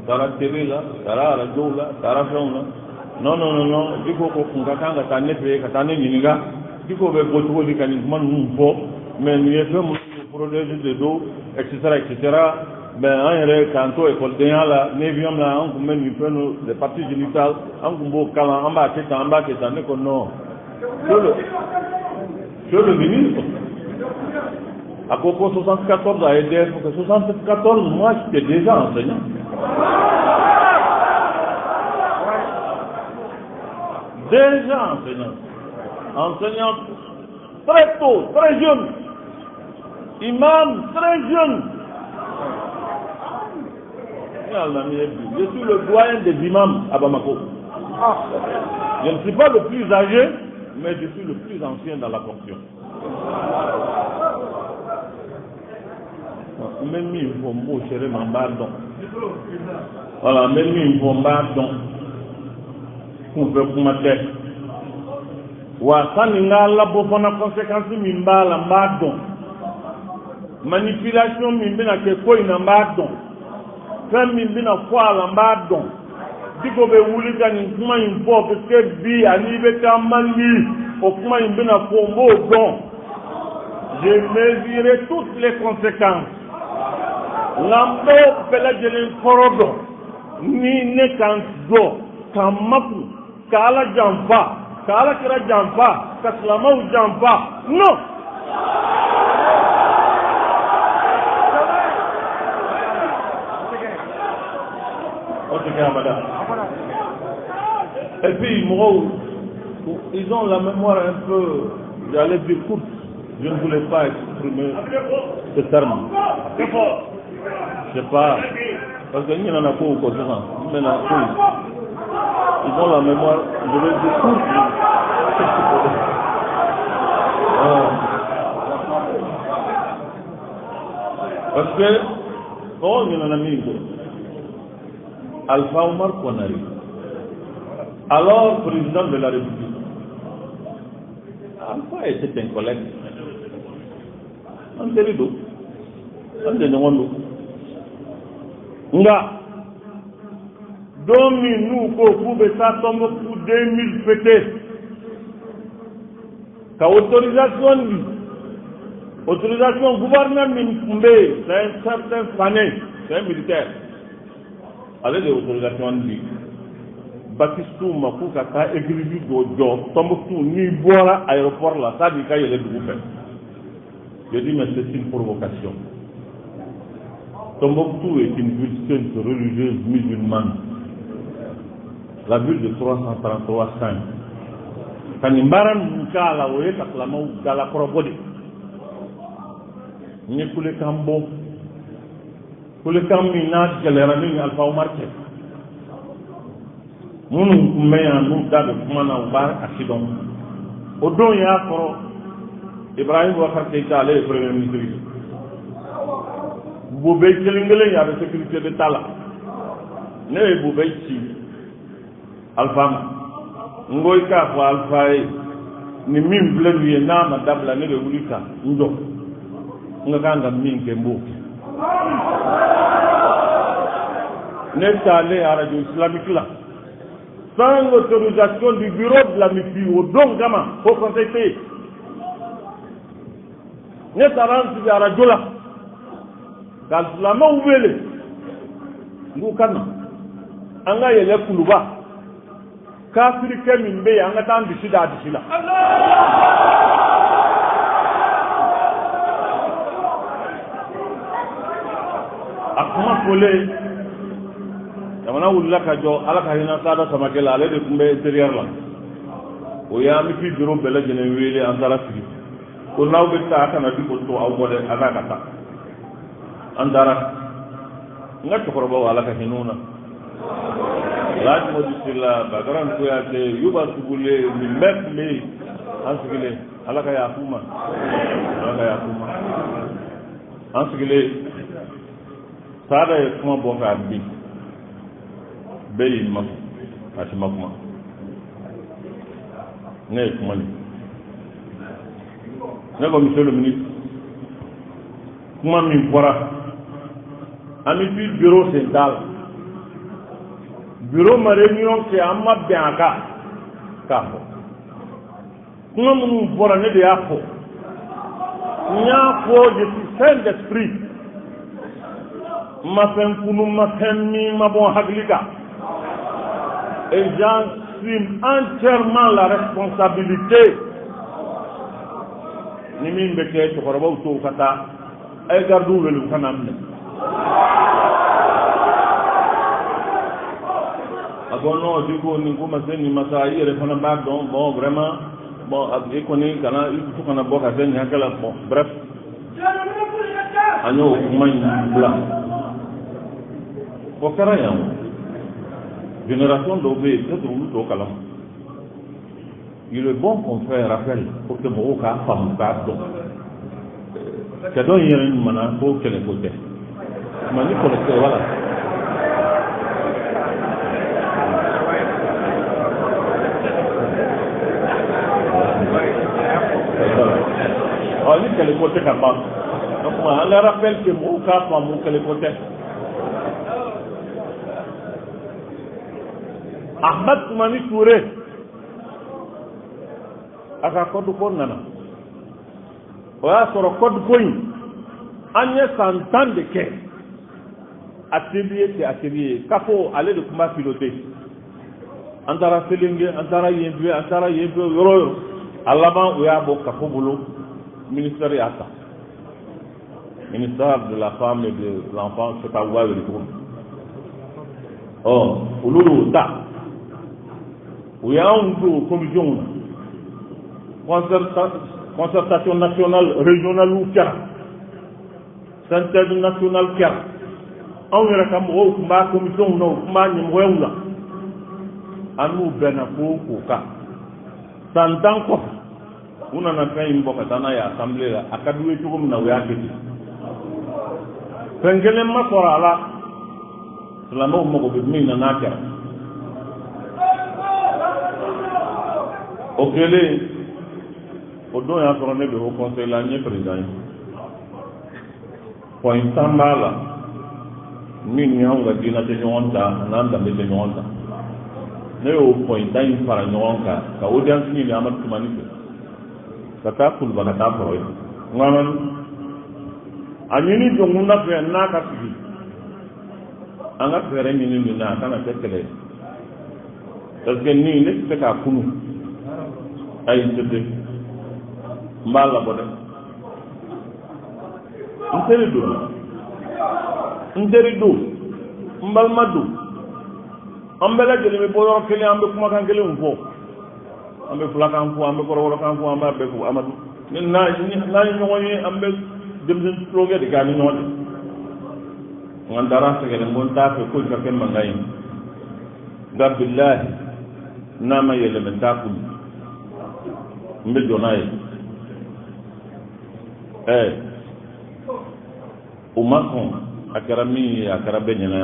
taara télé la, taara radio la, taara fɛnw na: non, non, non, non, Diko ko kun ka kan ka taa ne fɛ yen ka taa ne ɲininka Diko bɛ bɔ cogo di ka nin kuma ninnu fɔ, mais nin ye fɛn minnu ye, projet de don, et cetera, et cetera. Mais an yɛrɛ k'an to ekɔlidenya la, neuvième la, an tun bɛ nin fɛn ninnu, les parties génitales, an tun b'o kalan, an b'a kɛ tan, an b'a kɛ tan. Ne ko non, monsieur le ministre, a ko ko 74 a ye DEF kɛ, 74, moi j'étais déjà enseignant, déjà enseignant. Enseignant très tôt, très jeune. Imam très jeune. Je suis le doyen des imams à Bamako. Je ne suis pas le plus âgé, mais je suis le plus ancien dans la fonction. N bɛ min fɔ, n b'o seere ma, n b'a dɔn. Voilà, n bɛ min fɔ, n b'a dɔn. Kunfɛ kuma tɛ. Wa sani n k'a labɔ fana, conséquence min b'a la, n b'a dɔn. Manipulation min bɛna kɛ ko in na, n b'a dɔn. Fɛn min bɛna fɔ a la, n b'a dɔn. Diko bɛ wuli ka nin kuma in fɔ parce que bi ani i bɛ taa man di, o kuma in bɛna fɔ, n b'o dɔn. J'ai mesuré toutes les conséquences, nka n b'o bɛɛ lajɛlen kɔrɔ dɔn. Ni ne ka n jɔ ka n makun ka Ala janfa, ka Ala kira janfa, ka silamɛw janfa, non. O tɛ kɛ abada. Et puis mɔgɔw, ils ont la mémoire un peu, j'allais dire courte, je ne voulais pas exprimer ce terme, je sais pas, parce que n ɲinɛna kow kɔ sisan, n bɛna ko ils ont la mémoire, je vais dire, courte. Ah. Parce que mɔgɔw ɲinɛna min kɔ, Alpha Omar Konaré, alors président de la République, Alpha était un collègue, an teri don, an jɛɲɔgɔn don. Nka don min n'u ko k'u bɛ taa Tombouctou 2000 fêter, ka autorisation di, autorisation, gouverneur min tun bɛ yen, c'est un certain Fané, c'est un militaire, ale de ye autorisation di baptistew ma k'u ka taa église dɔ jɔ Tombouctou. N'i bɔra aéroport la, sani i ka yɛlɛ dugu fɛ. Je dis, mais c'est une provocation. Tombouctou est une ville sainte, religieuse, musulmane, la ville de 333 saints. Ka nin baara ninnu k'a la, o ye ka silamɛw dalakɔrɔbɔ de. N ye kulekan bɔ, kulekan min n'a gɛlɛyara ne ni Alpha Omar cɛ. Minnu tun bɛ yan, n'u da bɛ kuma na, u b'a a si dɔn. O don y'a sɔrɔ Ibrahim Boubacar Keïta, ale ye premier ministre ye. Boubèye kelen kelen ye, a bɛ sécurité d'État la. Ne ye Boubèye ci Alpha ma, n ko i k'a fɔ Alpha ye, nin min filɛ nin ye, n'a ma dabila, ne bɛ wuli ka n jɔ, n ka kan ka min kɛ, n b'o kɛ. Ne taalen radio islamique la sans autorisation du bureau de la MIFI, o don kama haut conseil tɛ yen, ne taara n sigi arajo la ka silamɛw wele, n k'u ka na, an ka yɛlɛ Kuluba, kafirikɛ min bɛ yen, an ka taa an disi da a disi la. A kuma fɔlen, jamana wulila ka jɔ. Ala ka hinɛ Sada Samakɛ la, ale de tun bɛ intérieur la. O ye AMUPI bureau bɛɛ lajɛlen wele, an taara sigi ko n'aw bɛ taa, a kana Diko to aw kɔ dɛ, a n'a ka taa. An taara, n ka cɛkɔrɔbaw, Ala ka hinɛ u na, Alhaji Modi Sila, Bakaran Kuyate, Yuba Sugule, nin bɛɛ tun bɛ yen. An sigilen, Ala ka yafa u ma, Ala ka yafa u ma. An sigilen, Sada ye kuma bɔ k'a bin, bɛɛ y'i ma, a si ma kuma. Ne ye kuma nin, ne ko monsieur le ministre, kuma min fɔra, AMUPI bureau sen t'a la, bureau ma réunion kɛ, an ma bɛn a kan k'a fɔ. Kuma minnu fɔra, ne de y'a fɔ, n y'a fɔ, je suis sain d'esprit, n ma fɛn kunu, n ma fɛn min ma bɔ n hakili kan, et j'assume entièrement la responsabilité. Ni min bɛ kɛ, cɛkɔrɔbaw to u ka taa, a ye gardiw wele u ka na minɛ. A ko non, Diko, nin ko ma se nin ma sa, i yɛrɛ fana b'a dɔn. Bon, vraiment. Bon, i kɔni kana i dusu kana bɔ ka se nin hakɛ la. Bon, bref, an y'o kuma in bila. O kɛra yan o. Génération dɔw bɛ yen, peut-être olu t'o kalama. Il est bon qu'on fait un rappel pour que mɔgɔw k'a faamu, k'a dɔn. Cɛ dɔ in yɛrɛ ɲumanna ko kɛlɛ ko tɛ. Mais ni kɔlɔsi tɛ, voilà. Ɔ, ni kɛlɛ ko tɛ ka ban. Donc an ka rappel kɛ, mɔgɔw k'a faamu, kɛlɛ ko tɛ. Ahmad Tumani Ture a ka code ko nana, o y'a sɔrɔ code ko in, an ye san 10 de kɛ atelier tɛ atelier kafo, ale de tun b'a piloté. An taara Selenge, an taara yen fɛ, an taara yen fɛ, yɔrɔ o yɔrɔ. A laban, u y'a bɔ kafo bolo, ministère y'a ta, ministère de la Femme et de l'Enfant, c'est pas, u b'a wele cogo min. Ɔ, olu y'o ta, u y'anw don commission na, concertation nationale, régionale kɛra, synthèse nationale kɛra. Anw yɛrɛ ka mɔgɔw tun b'a commission na, u tun b'a ɲɛmɔgɔyaw la. An n'u bɛnna ko k'o kan. San 10 kɔfɛ, u nana fɛn in bɔ ka taa n'a ye assemblée la. A ka d'u ye cogo min na, u y'a kɛ ten. Fɛn kelen ma sɔrɔ a la, silamɛw mago bɛ min na, n'a kɛra o kɛlen. O don y'a sɔrɔ ne bɛ haut conseil la, n ye président ye. Point 10 b'a la min ni anw ka diinɛ tɛ ɲɔgɔn ta, a n'an danbe tɛ ɲɔgɔn ta. Ne y'o point 10 in fara ɲɔgɔn kan ka audience ɲini Amadu Tumani fɛ, ka taa Kuluba, ka taa sɔrɔ yen. N ko Amadu, a ɲini Jɔnkunda fɛ n'a ka sigi, an ka fɛɛrɛ ɲini nin na, a kana kɛ kɛlɛ ye, parce que nin, ne tɛ se k'a kunu. Ayi, n tɛ se, n b'a labɔ dɛ. N teri don, n teri don, n balima don. An bɛɛ lajɛlen bɛ bɔ yɔrɔ kelen, an bɛ kumakan kelenw fɔ, an bɛ fulakan fɔ, an bɛ kɔrɔbɔrɔkan fɔ, an b'a bɛɛ fɔ. Amadu, ni n'an ye ɲɔgɔn ye, an bɛ denmisɛnnin tulonkɛ de kɛ an ni ɲɔgɔn cɛ. Nka n taara sɛgɛrɛ, n ko n t'a fɛ ko in ka kɛ mankan ye, nka bilahi, n'a ma yɛlɛmɛ, n t'a kunu, n bɛ jɔ n'a ye. Ɛɛ, o ma sɔn. A kɛra min ye, a kɛra bɛɛ ɲɛna,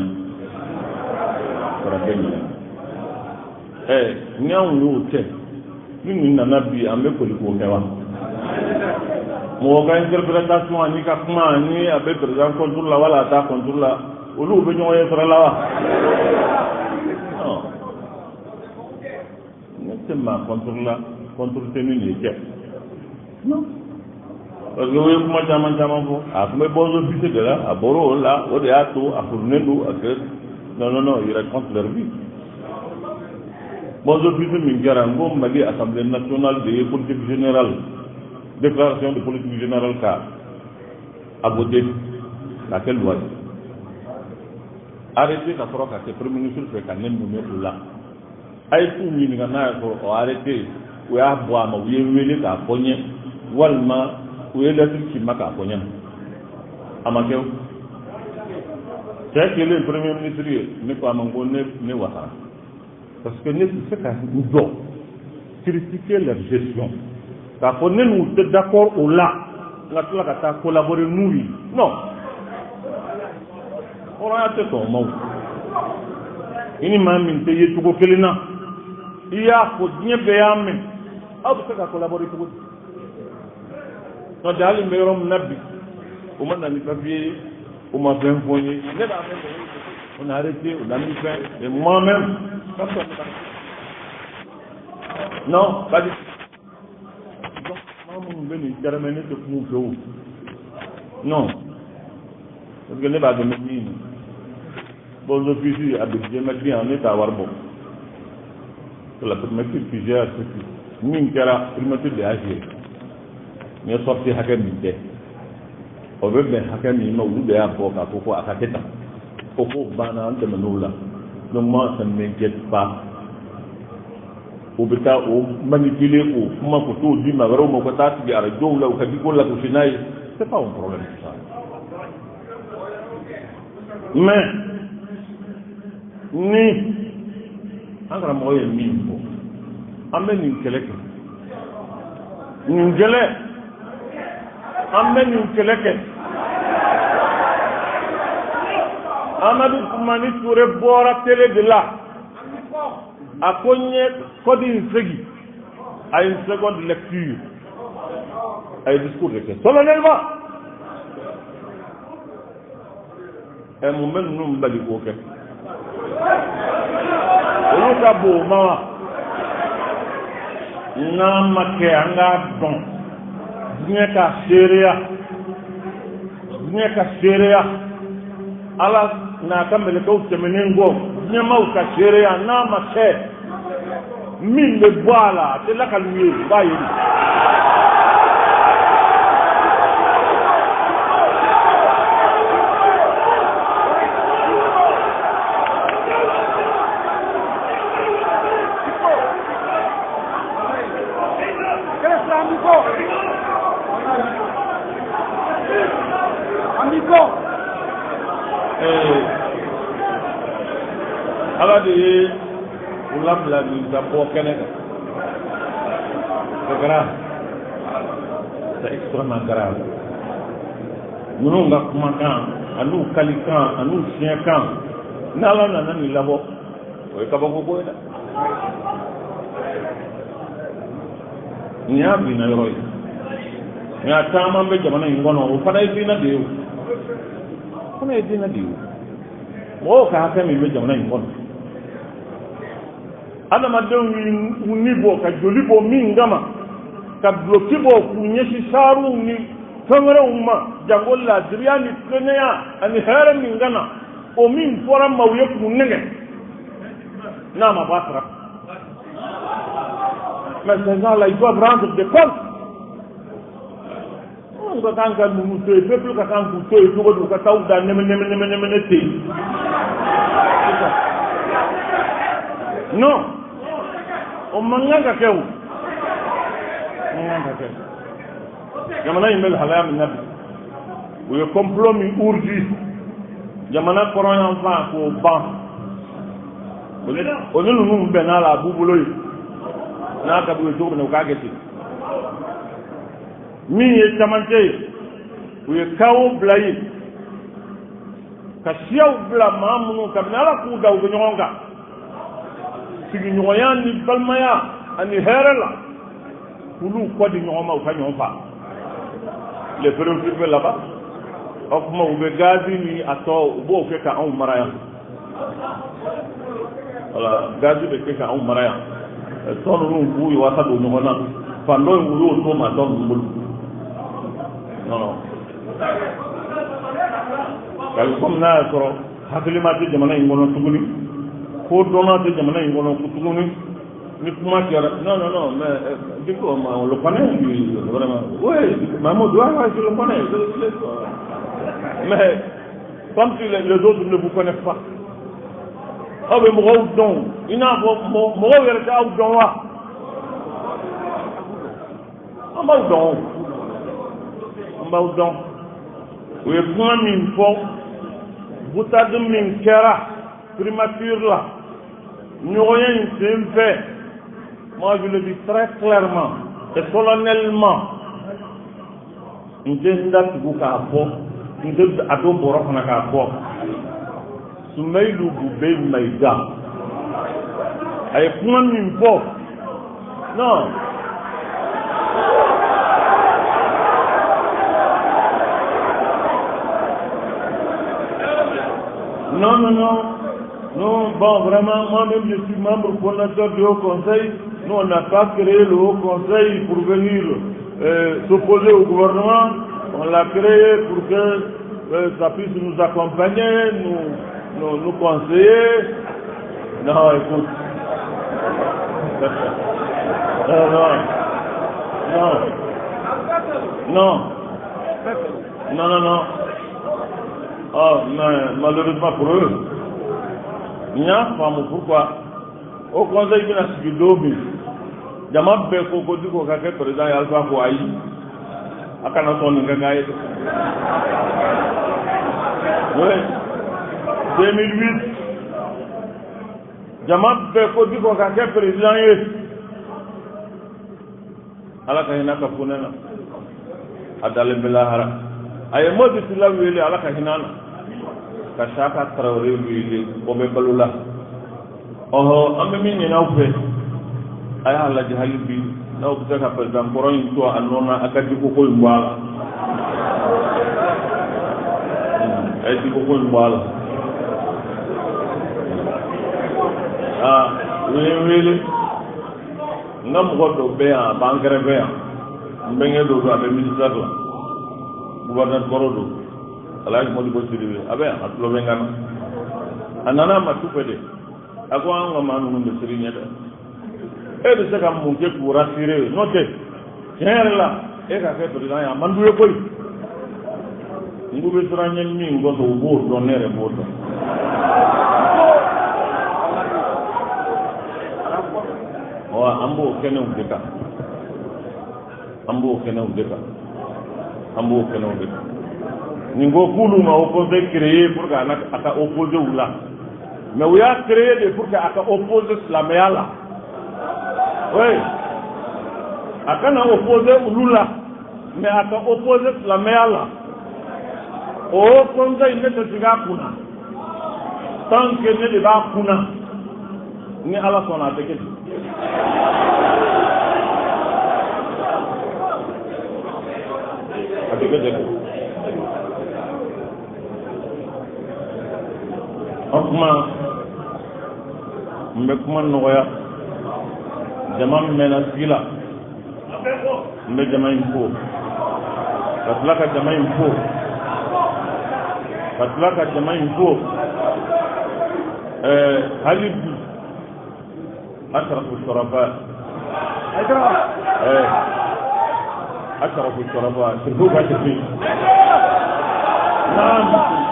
a kɛra bɛɛ ɲɛna. Ɛɛ, ni anw y'o kɛ, ni nin nana bi, an bɛ koli k'o kɛ wa? Mɔgɔ ka interprétation ani ka kuma ani a bɛ président contre la wala a t'a contre la, olu bɛ ɲɔgɔn ye sira la wa? Non, ne tɛ maa contre la, contre tɛ ni nin cɛ. Non, parce que o ye kuma caman caman fɔ. A tun bɛ bons offices de la, a bɔra o la, o de y'a to a furunen don a kɛ. Non, non, non, ils racontent leur vie. Bons offices min kɛra, n ko Mali Assemblée nationale de ye politique générale, déclaration de politique générale ka a voté k'a kɛ loi ye, arrêté ka sɔrɔ ka kɛ premier ministre fɛ ka ne nommé o la. A ye t'u ɲininka n'a y'a sɔrɔ o arrêté, u y'a bɔ a ma, u ye n wele k'a fɔ n ye, walima u ye lettre ci n ma k'a fɔ n ɲɛna. A ma kɛ. O cɛ kelen premier ministre ye, ne ko a ma, n ko ne wasara, parce que ne tɛ se ka n jɔ critiquer leur gestion, k'a fɔ ne n'u tɛ d'accord o la, n ka tila ka taa collaborer n'u ye. Non, hɔrɔnya tɛ sɔn o ma. O i ni maa min tɛ ye cogo kelen na, i y'a fɔ, diɲɛ bɛɛ y'a mɛn, aw bɛ se ka collaborer cogo di? N'o tɛ, hali n bɛ yɔrɔ min na bi, o ma na ni papier ye, o ma fɛn fɔ n ye. Ne b'a mɛn mɔgɔw, on a arrêté, on a mis fin, et moi-même, personne ne m'a. Non, pas du tout. Donc maa minnu bɛ nin tɛrɛmɛ, ne tɛ kuma u fɛ o. Non, parce que ne b'a dɔn bɛ min na. Bons offices, a bɛ diɲɛ di yan, ne t'a wari bɔ. C'est la primature qui gère ce qui min kɛra, primature de y'a géré. N ye sortie hakɛ min kɛ, o bɛ bɛn hakɛ min ma, olu de y'a bɔ k'a fɔ ko a ka kɛ tan. O ko banna, an tɛmɛn'o la. Donc moi, ça ne m'inquiète pas. U bɛ taa o manipuler k'o kuma k'o t'o di maa wɛrɛw ma, u ka taa sigi arajow la, u ka diko lagosi n'a ye. C'est pas un problème ça. Mais ni an karamɔgɔ ye min fɔ, an bɛ nin kɛlɛ kɛ, nin kɛlɛ, an bɛ nin kɛlɛ kɛ. Amadu Tumani Ture bɔra télé de la, a ko n ye code in segin à une seconde lecture. A ye discours de kɛ solennellement. Ɛ, mun bɛ ninnu bali k'o kɛ? Olu ka bon o ma wa? N'a ma kɛ, an k'a dɔn, diɲɛ ka seereya, diɲɛ ka seereya, Ala n'a ka mɛlɛkɛw tɛmɛnen kɔ, diɲɛmaw ka seereya, n'a ma kɛ, min bɛ bɔ a la, a tɛ lakali u ye, u b'a ye. Ala de ye u labila nin ka bɔ kɛnɛ kan. C'est grave, c'est extrêmement grave. Ninnu ka kumakan an'u kalikan an'u siɲɛkan, n'Ala nana nin labɔ, o ye kabako ko ye dɛ. Nin y'a binna yɔrɔ ye, nka caman bɛ jamana in kɔnɔ, o fana ye diinɛ de ye, o fana ye diinɛ de ye. Mɔgɔw ka hakɛ min bɛ jamana in kɔnɔ, adamadenw y'u ni bɔ ka joli bɔ min kama, ka duloki bɔ k'u ɲɛsin sariw ni fɛn wɛrɛw ma, janko laadiriya ni tilennenya ani hɛrɛ min ka na, o min fɔra maaw ye k'u nɛgɛ, n'a ma bɔ a sira. Mais ces gens-là, ils doivent rendre des comptes. Anw ka kan ka ninnu to yen, peuple ka kan k'u to yen cogo di? U ka taa u da nɛmɛ nɛmɛ nɛmɛ nɛmɛ ten? Non, o man kan ka kɛ, o man kan ka kɛ. Jamana in bɛ lahalaya min na bi, u ye complot min ourdi jamana kɔrɔ yan fan k'o ban, o ni ninnu bɛnna la, a b'u bolo yen. N'a ka d'u ye cogo min na, u k'a kɛ ten. Min ye camancɛ ye, u ye chaos bila yen, ka siyaw bila maa minnu kabini Ala k'u da, u bɛ ɲɔgɔn kan sigiɲɔgɔnya ni balimaya ani hɛrɛ la, k'olu kɔ di ɲɔgɔn ma, u ka ɲɔgɔn faa. Les préoccupés là-bas, o tuma u bɛ gazi ni a tɔ, u b'o kɛ ka anw mara yan. Wala gazi bɛ kɛ ka anw mara yan. Tɔ ninnu k'u wasa don ɲɔgɔn na, fan dɔ in, u y'o to maa tɔ ninnu bolo. Non, non, kabi komi n'a y'a sɔrɔ hakilima tɛ jamana in kɔnɔ tuguni, ko dɔnna tɛ jamana in kɔnɔ tuguni, ni kuma kɛra. Non, non, non, mais du coup, on le connaît lui, vraiment. Oui, Mahmoud, ouais, ouais, je le connais, mais comme si les autres ne vous connaissent pas. Aw bɛ mɔgɔw dɔn i n'a fɔ mɔgɔw yɛrɛ tɛ aw dɔn wa? An b'aw dɔn, an b'aw dɔn. U ye kuma min fɔ, boutade min kɛra primature la ɲɔgɔnya in sen fɛ, moi je le dis très clairement et solennellement, n tɛ n da tugu k'a fɔ, n tɛ a don bɔrɔ kɔnɔ k'a fɔ. Sumayilu Bube Mayiga, a ye kuma min fɔ, non. Non, non, non. Non, bon, vraiment, moi-même, je suis membre fondateur du Haut Conseil. Nous, on n'a pas créé le Haut Conseil pour venir s'opposer au gouvernement. On l'a créé pour que ça puisse nous accompagner, nous conseiller. Non, écoute. Non, non. Non. Non. Non, non, non. Oh, mais malheureusement pour eux, n y'a faamu pourquoi Haut Conseil bɛna sigi don min. Jama bɛɛ ko ko Diko ka kɛ président ye, Alifa ko ayi, a kana sɔn nin ka k'a ye. Oui, 2008, jama bɛɛ ko Diko ka kɛ président ye. Ala ka hinɛ ka fonɛ na, a dalen bɛ lahara. A ye Modi Sila wele, Ala ka hinɛ na, ka Saka Tarawele wele, o bɛ balo la. Ɔhɔ, an bɛ min ɲini aw fɛ, a y'a lajɛ hali bi n'aw bɛ se ka président kɔrɔ in to a nɔ na, a ka Diko ko in bɔ a la. A ye Diko ko in bɔ a la. Aa, u ye n wele, n ka mɔgɔ dɔ bɛ yan, a b'an kɛrɛfɛ yan, n bɛnkɛ dɔ don, a bɛ ministère la, gouverneur kɔrɔ don, Alhaji Modibo Sidibe, a bɛ yan, a tulo bɛ n kan na. A nana a ma su fɛ de, a ko an ka maa ninnu bɛ siran ɲɛ dɛ, e bɛ se ka mun kɛ k'u rassurer? N'o tɛ, tiɲɛ yɛrɛ la, e ka kɛ président ye, a man d'u ye koyi. N k'u bɛ siran ɲɛ min kosɔn, u b'o dɔn, ne yɛrɛ b'o dɔn. Ɔ, an b'o kɛnɛw de kan, an b'o kɛnɛw de kan, an b'o kɛnɛw de kan. Nin ko k'olu ma haut conseil créé pour que a ka opposer u la, mais u y'a créé de pour que a ka opposer silamɛya la. Oui, a kana opposer olu la, mais a ka opposer silamɛya la. O haut conseil, ne tɛ sigi a kunna tant que ne de b'a kunna. Ni Ala sɔnna, a tɛ kɛ ten. A tɛ kɛ ten. O tuma, n bɛ kuma nɔgɔya. Jama min mɛnna sigi la, n bɛ jama in fo, ka tila ka jama in fo, ka tila ka jama in fo. Hali bi, Asarafu Sɔrɔfa, Asarafu Sɔrɔfa, sirifu ka sirifi, naam,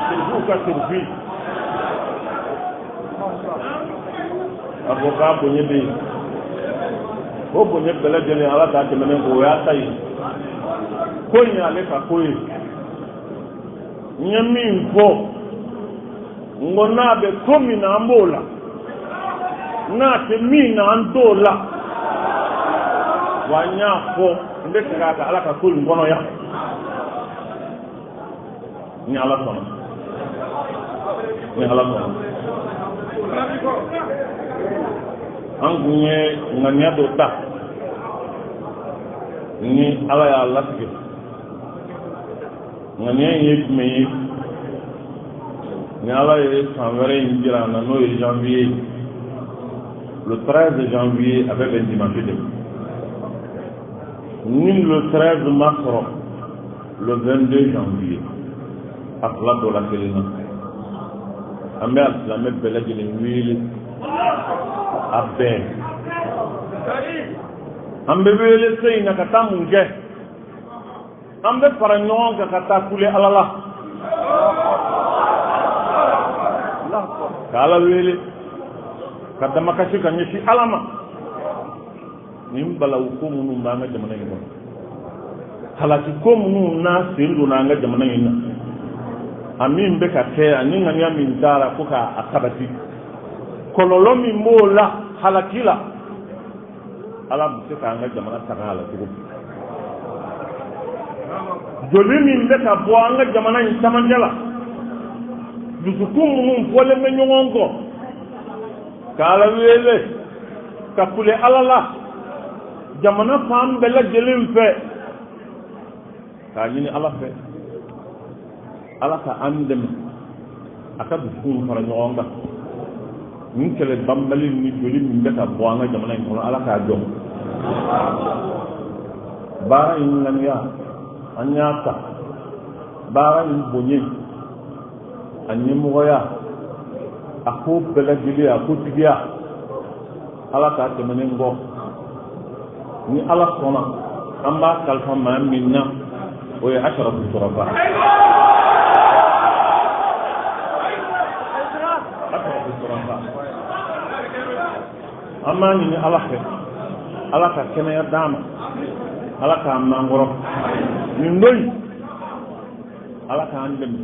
sirifu ka sirifi, a ko k'a bonya bɛ yen, o bonya bɛɛ lajɛlen, Ala k'a tɛmɛnen kɔ, o y'a ta ye. Ko in y'ale ka ko ye. N ye min fɔ, n ko n'a bɛ ko min na, an b'o la, n'a tɛ min na, an t'o la. Wa n y'a fɔ, n bɛ segin a kan, Ala ka ko in kɔnɔ yan, ni Ala sɔnna, ni Ala sɔnna. An kun ye ŋaniya dɔ ta, ni Ala y'a latigɛ. Ŋaniya in ye jumɛn ye? Ni Ala ye san wɛrɛ in jira an na, n'o ye janvier, le 13 janvier, a bɛ bɛn dimanche de ma. Ni le 13 ma sɔrɔ, le 22 janvier, a fila dɔ la kelen na, an bɛ alisilamɛ bɛɛ lajɛlen wele. A bɛɛ, an bɛ wele se in na ka taa mun kɛ? An bɛ fara ɲɔgɔn kan ka taa kule Ala la, ka Ala wele, ka damakasi ka ɲɛsin Ala ma. Nin balawu ko minnu b'an ka jamana in kɔnɔ, halaki ko minnu n'a sen donna an ka jamana in na, a min bɛ ka kɛ, ani ŋaniya min taara ko k'a sabati, kɔlɔlɔ min b'o la halaki la, Ala bɛ se k'an ka jamana tanga a la cogo di? Joli min bɛ ka bɔ an ka jamana in camancɛ la, dusukun minnu fɔlen bɛ ɲɔgɔn kɔ, ka Ala wele, ka kule Ala la jamana fan bɛɛ lajɛlen fɛ, k'a ɲini Ala fɛ, Ala ka an dɛmɛ, a ka dusukunw fara ɲɔgɔn kan. Nin kɛlɛ banbali ni joli min bɛ ka bɔ an ka jamana in kɔnɔ, Ala k'a jɔ. Baara in ŋaniya, an y'a ta. Baara in bonya, a ɲɛmɔgɔya, a ko bɛɛ lajɛlen, a kotigiya, Ala k'a tɛmɛnen kɔ, ni Ala sɔnna, an b'a kalifa maa min na, o ye Asarafu Sɔrɔfa. Asarafu Sɔrɔfa, an b'a ɲini Ala fɛ. Ala ka kɛnɛya d'a ma, Ala k'an mankɔrɔ nin don in, Ala k'an dɛmɛ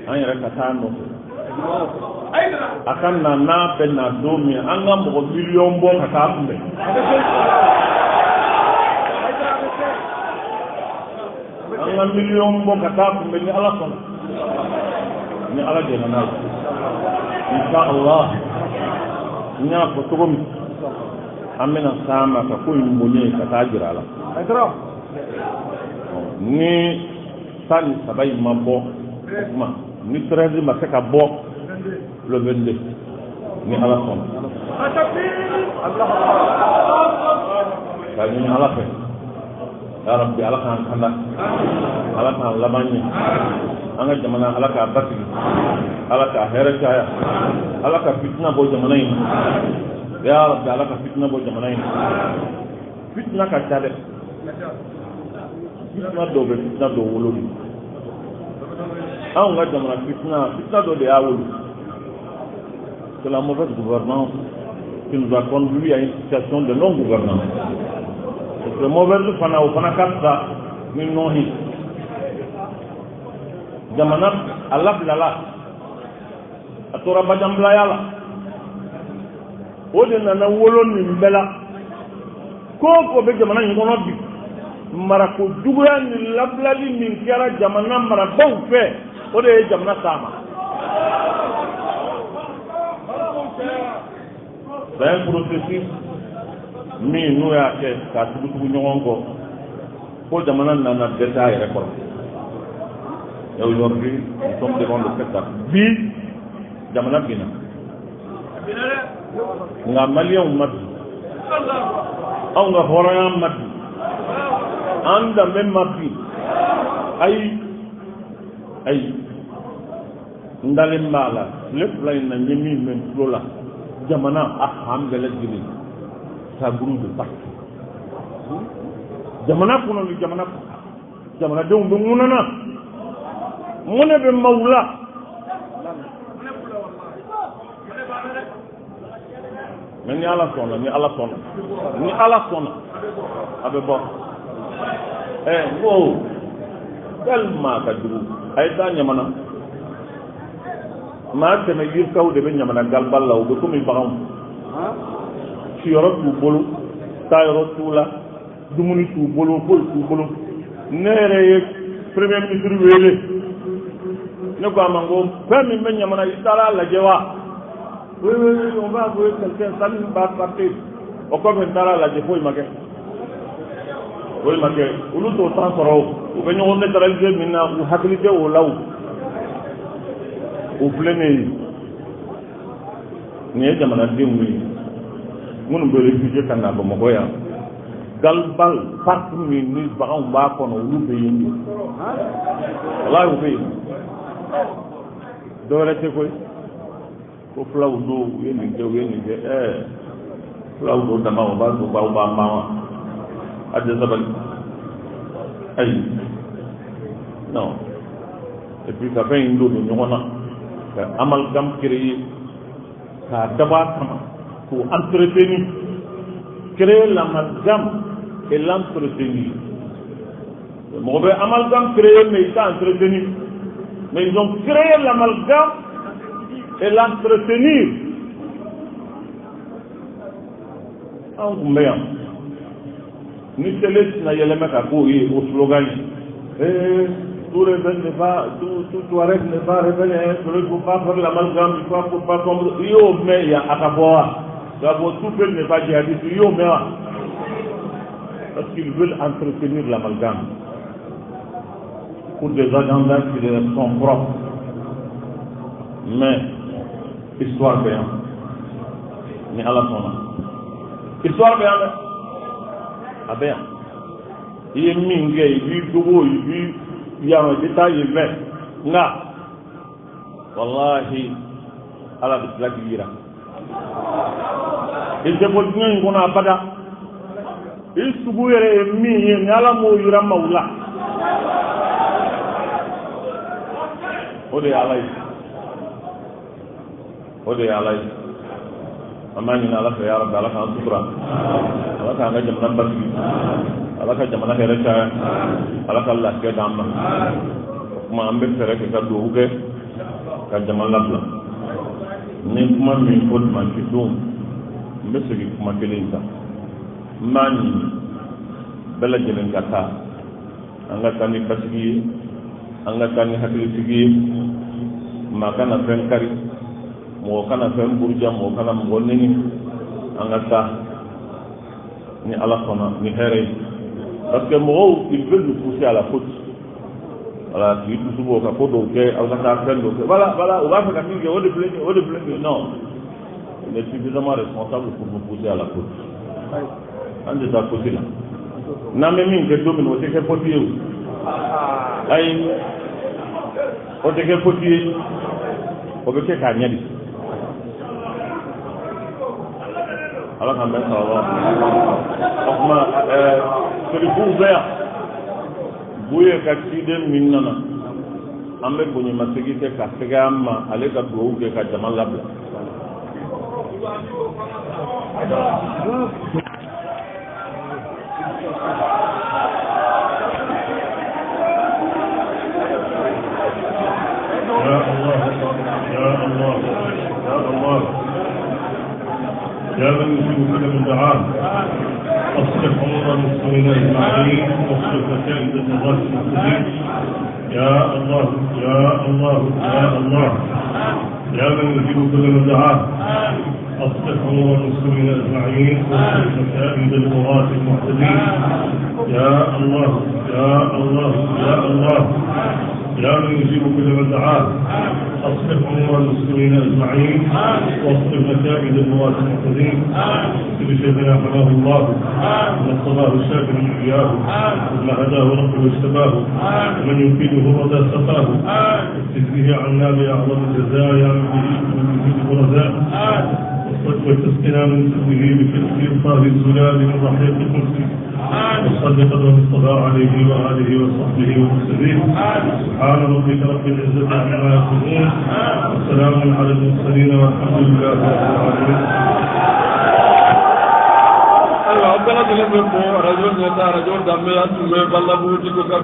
an yɛrɛ ka taa nɔfɛ a ka na. N'a bɛ na don min, an ka mɔgɔ miliyɔn bɔ ka taa kunbɛn, an ka miliyɔn bɔ ka taa kunbɛn, ni Ala sɔnna, ni Ala jɛnna n'a ye, insha Allah. N y'a fɔ cogo min, an bɛna s'a ma ka ko in bonya ka taa jira a la. Ni 13 in ma bɔ, o tuma ni 13 ma se ka bɔ, le 22, ni Ala sɔnna, ka ɲini Ala fɛ, ya Rabbi, Ala k'an kanda, Ala k'an laban ɲɛ, an ka jamana, Ala k'a basigi, Ala k'a hɛrɛ caya, Ala ka fitina bɔ jamana in na. Ya Rabbi, Ala ka fitina bɔ jamana in na. Fitina ka ca dɛ, fitina dɔw bɛ fitina dɔw wolo de. Anw ka jamana fitina, fitina dɔ de y'a wolo, c'est la mauvaise gouvernance qui nous a conduit à une situation de non gouvernance. Parce que mauvaise fana, o fana ka fisa ni non ye. Jamana a labilala, a tora bajanbilaya la, o de nana wolo nin bɛɛ la. Ko o ko bɛ jamana in kɔnɔ bi, marako juguya ni labilali min kɛra jamana marabaaw fɛ, o de ye jamana s'a ma. C'est un processus min n'u y'a kɛ k'a tugutugu ɲɔgɔn kɔ fo jamana nana dɛsɛ a yɛrɛ kɔrɔ. Et aujourd'hui, nous sommes devant le fait accompli. Bi jamana binna, nka Maliyɛnw ma bin, anw ka hɔrɔnya ma bin, an danbe ma bin. Ayi, ayi, n dalen b'a la. Tile 2 in na, n ye min mɛn tulo la, jamana a fan bɛɛ lajɛlen, ça grouille de partout. Jamana kɔnɔ ni jamana kɔnɔ, jamanadenw bɛ ŋunana, mɔnɛ bɛ maaw la. Mais ni Ala sɔnna, ni Ala sɔnna, ni Ala sɔnna, a bɛ bɔ. Ɛ, n ko tellement a ka jugu. A ye taa Ɲamana, maa 100 yirikaw de bɛ Ɲamana galibali la, u bɛ komi baganw. Siyɔrɔ t'u bolo, taayɔrɔ t'u la, dumuni t'u bolo, foyi t'u bolo. Ne yɛrɛ ye premier ministre wele, ne ko a ma ko fɛn min bɛ Ɲamana, i taara a lajɛ wa? Oui, oui, oui, on va envoyer quelqu'un, Salim va partir. O kɔfɛ, n taara a lajɛ, foyi ma kɛ, foyi ma kɛ. Olu t'o temps sɔrɔ o, u bɛ ɲɔgɔn neutraliser min na, u hakili tɛ o la. O o filɛ ne ye, nin ye jamanadenw ye minnu bɛ réfugié ka na Bamakɔ yan. Galbal parc min ni baganw b'a kɔnɔ, olu bɛ yen de. Walahi, u bɛ yen. Dɔwɛrɛ tɛ koyi, ko fulaw don, u ye nin kɛ, u ye nin kɛ. Ɛɛ, fulaw don dama, o b'a to baw b'an ban wa? A tɛ sabali, ayi, non. Et puis ka fɛn in don don ɲɔgɔn na, ka amalgame créer k'a dabɔ a kama k'o entretenir, créer l'amalgame et l'entretenir. Mɔgɔ bɛ amalgame créer, mais i t'a entretenir. Mais ils ont créé l'amalgame et l'entretenir. Anw tun bɛ yan ni télé tɛna yɛlɛmɛ ka k'o ye, o slogan ye: ee, tout rebelle n'est pas tout, tout Touareg n'est pas rebelle, il faut pas faire l'amalgame, il faut pas comme i y'o mɛn yan a ka fɔ wa, k'a fɔ tout Peul n'est pas djihadiste, i y'o mɛn wa? Parce qu'ils veulent entretenir l'amalgame pour des agendas qui leur sont propres. Mais histoire bɛ yan, ni Ala sɔnna, histoire bɛ yan dɛ, a bɛ yan. I ye min kɛ, i b'i dogo, i b'i yan, i bɛ taa yen fɛ, nka walahi, Ala bɛ tila k'i yira. I tɛ bɔ diɲɛ in kɔnɔ abada. I sugu yɛrɛ ye min ye, ni Ala m'o yira maaw la, o de ye Ala ye, o de ye Ala ye. An b'a ɲini Ala fɛ, ya Rabbi, Ala k'an sutura, Ala k'an ka jamana basigi, Ala ka jamana hɛrɛ caya, Ala ka lafiya d'an ma. O tuma, an bɛ fɛɛrɛ kɛ ka dugawu kɛ ka jama labila. Ni kuma min fɔ dimanche don, n bɛ segin kuma kelen in kan. N b'a ɲini bɛɛ lajɛlen ka taa, an ka taa ni basigi ye, an ka taa ni hakilisigi ye. Maa kana fɛn kari, mɔgɔ kana fɛn buruja, mɔgɔ kana mɔgɔ neni. An ka taa ni Ala sɔnna ni hɛrɛ ye, parce que mɔgɔw, ils veulent nous pousser à la faute. Voilà, k'i dusu bɔ ka ko dɔw kɛ, aw ka taa fɛn dɔw kɛ. Voilà, voilà, u b'a fɛ ka min kɛ, o de filɛ nin ye, o de filɛ nin ye. Non, il est suffisamment responsable pour nous pousser à la faute. An tɛ taa faute la. N'an bɛ min kɛ don min na, o tɛ kɛ faute ye. O ayi, o tɛ kɛ faute ye, o bɛ kɛ k'a ɲɛ de. Ala k'an bɛn sababa. O tuma, serifuw bɛ yan, Buye ka ciden min nana, an bɛ bonyamasegin kɛ ka sɛgɛ an ma, ale ka dugawu kɛ ka jama labila. يا الله، يا الله، يا الله، يا من يجيب كل من دعاه، اصلح امور المسلمين اجمعين واصلح مكائد النظام المسلمين. يا الله، يا الله، يا الله، يا من يجيب كل من دعاه، اصلح امور المسلمين اجمعين واصلح مكائد البغاة المعتدين. يا الله، يا الله، يا الله، يا من يجيب كل من دعاه، اصلح امور المسلمين اجمعين واصلح مكائد البغاة المعتدين. بشيخنا حماه الله ونصره الشاكر اياه، ثم هداه ربه واجتباه، ومن يفيده الردى سقاه، اجزه عنا باعظم الجزاء يا من به من يفيده الرزاء، وتسقنا من سره بكأس الطاهر الزلال من رحيق الكرسي، وصل قدر المصطفى عليه وآله وصحبه ومرسلين. سبحان ربك رب العزة عما يصفون، وسلام على المرسلين، والحمد لله رب العالمين. Ayiwa, aw bɛɛ lajɛlen bɛ fo. Arajo ɲɛta, arajo danbe, an tun bɛ Balabugu Diko ka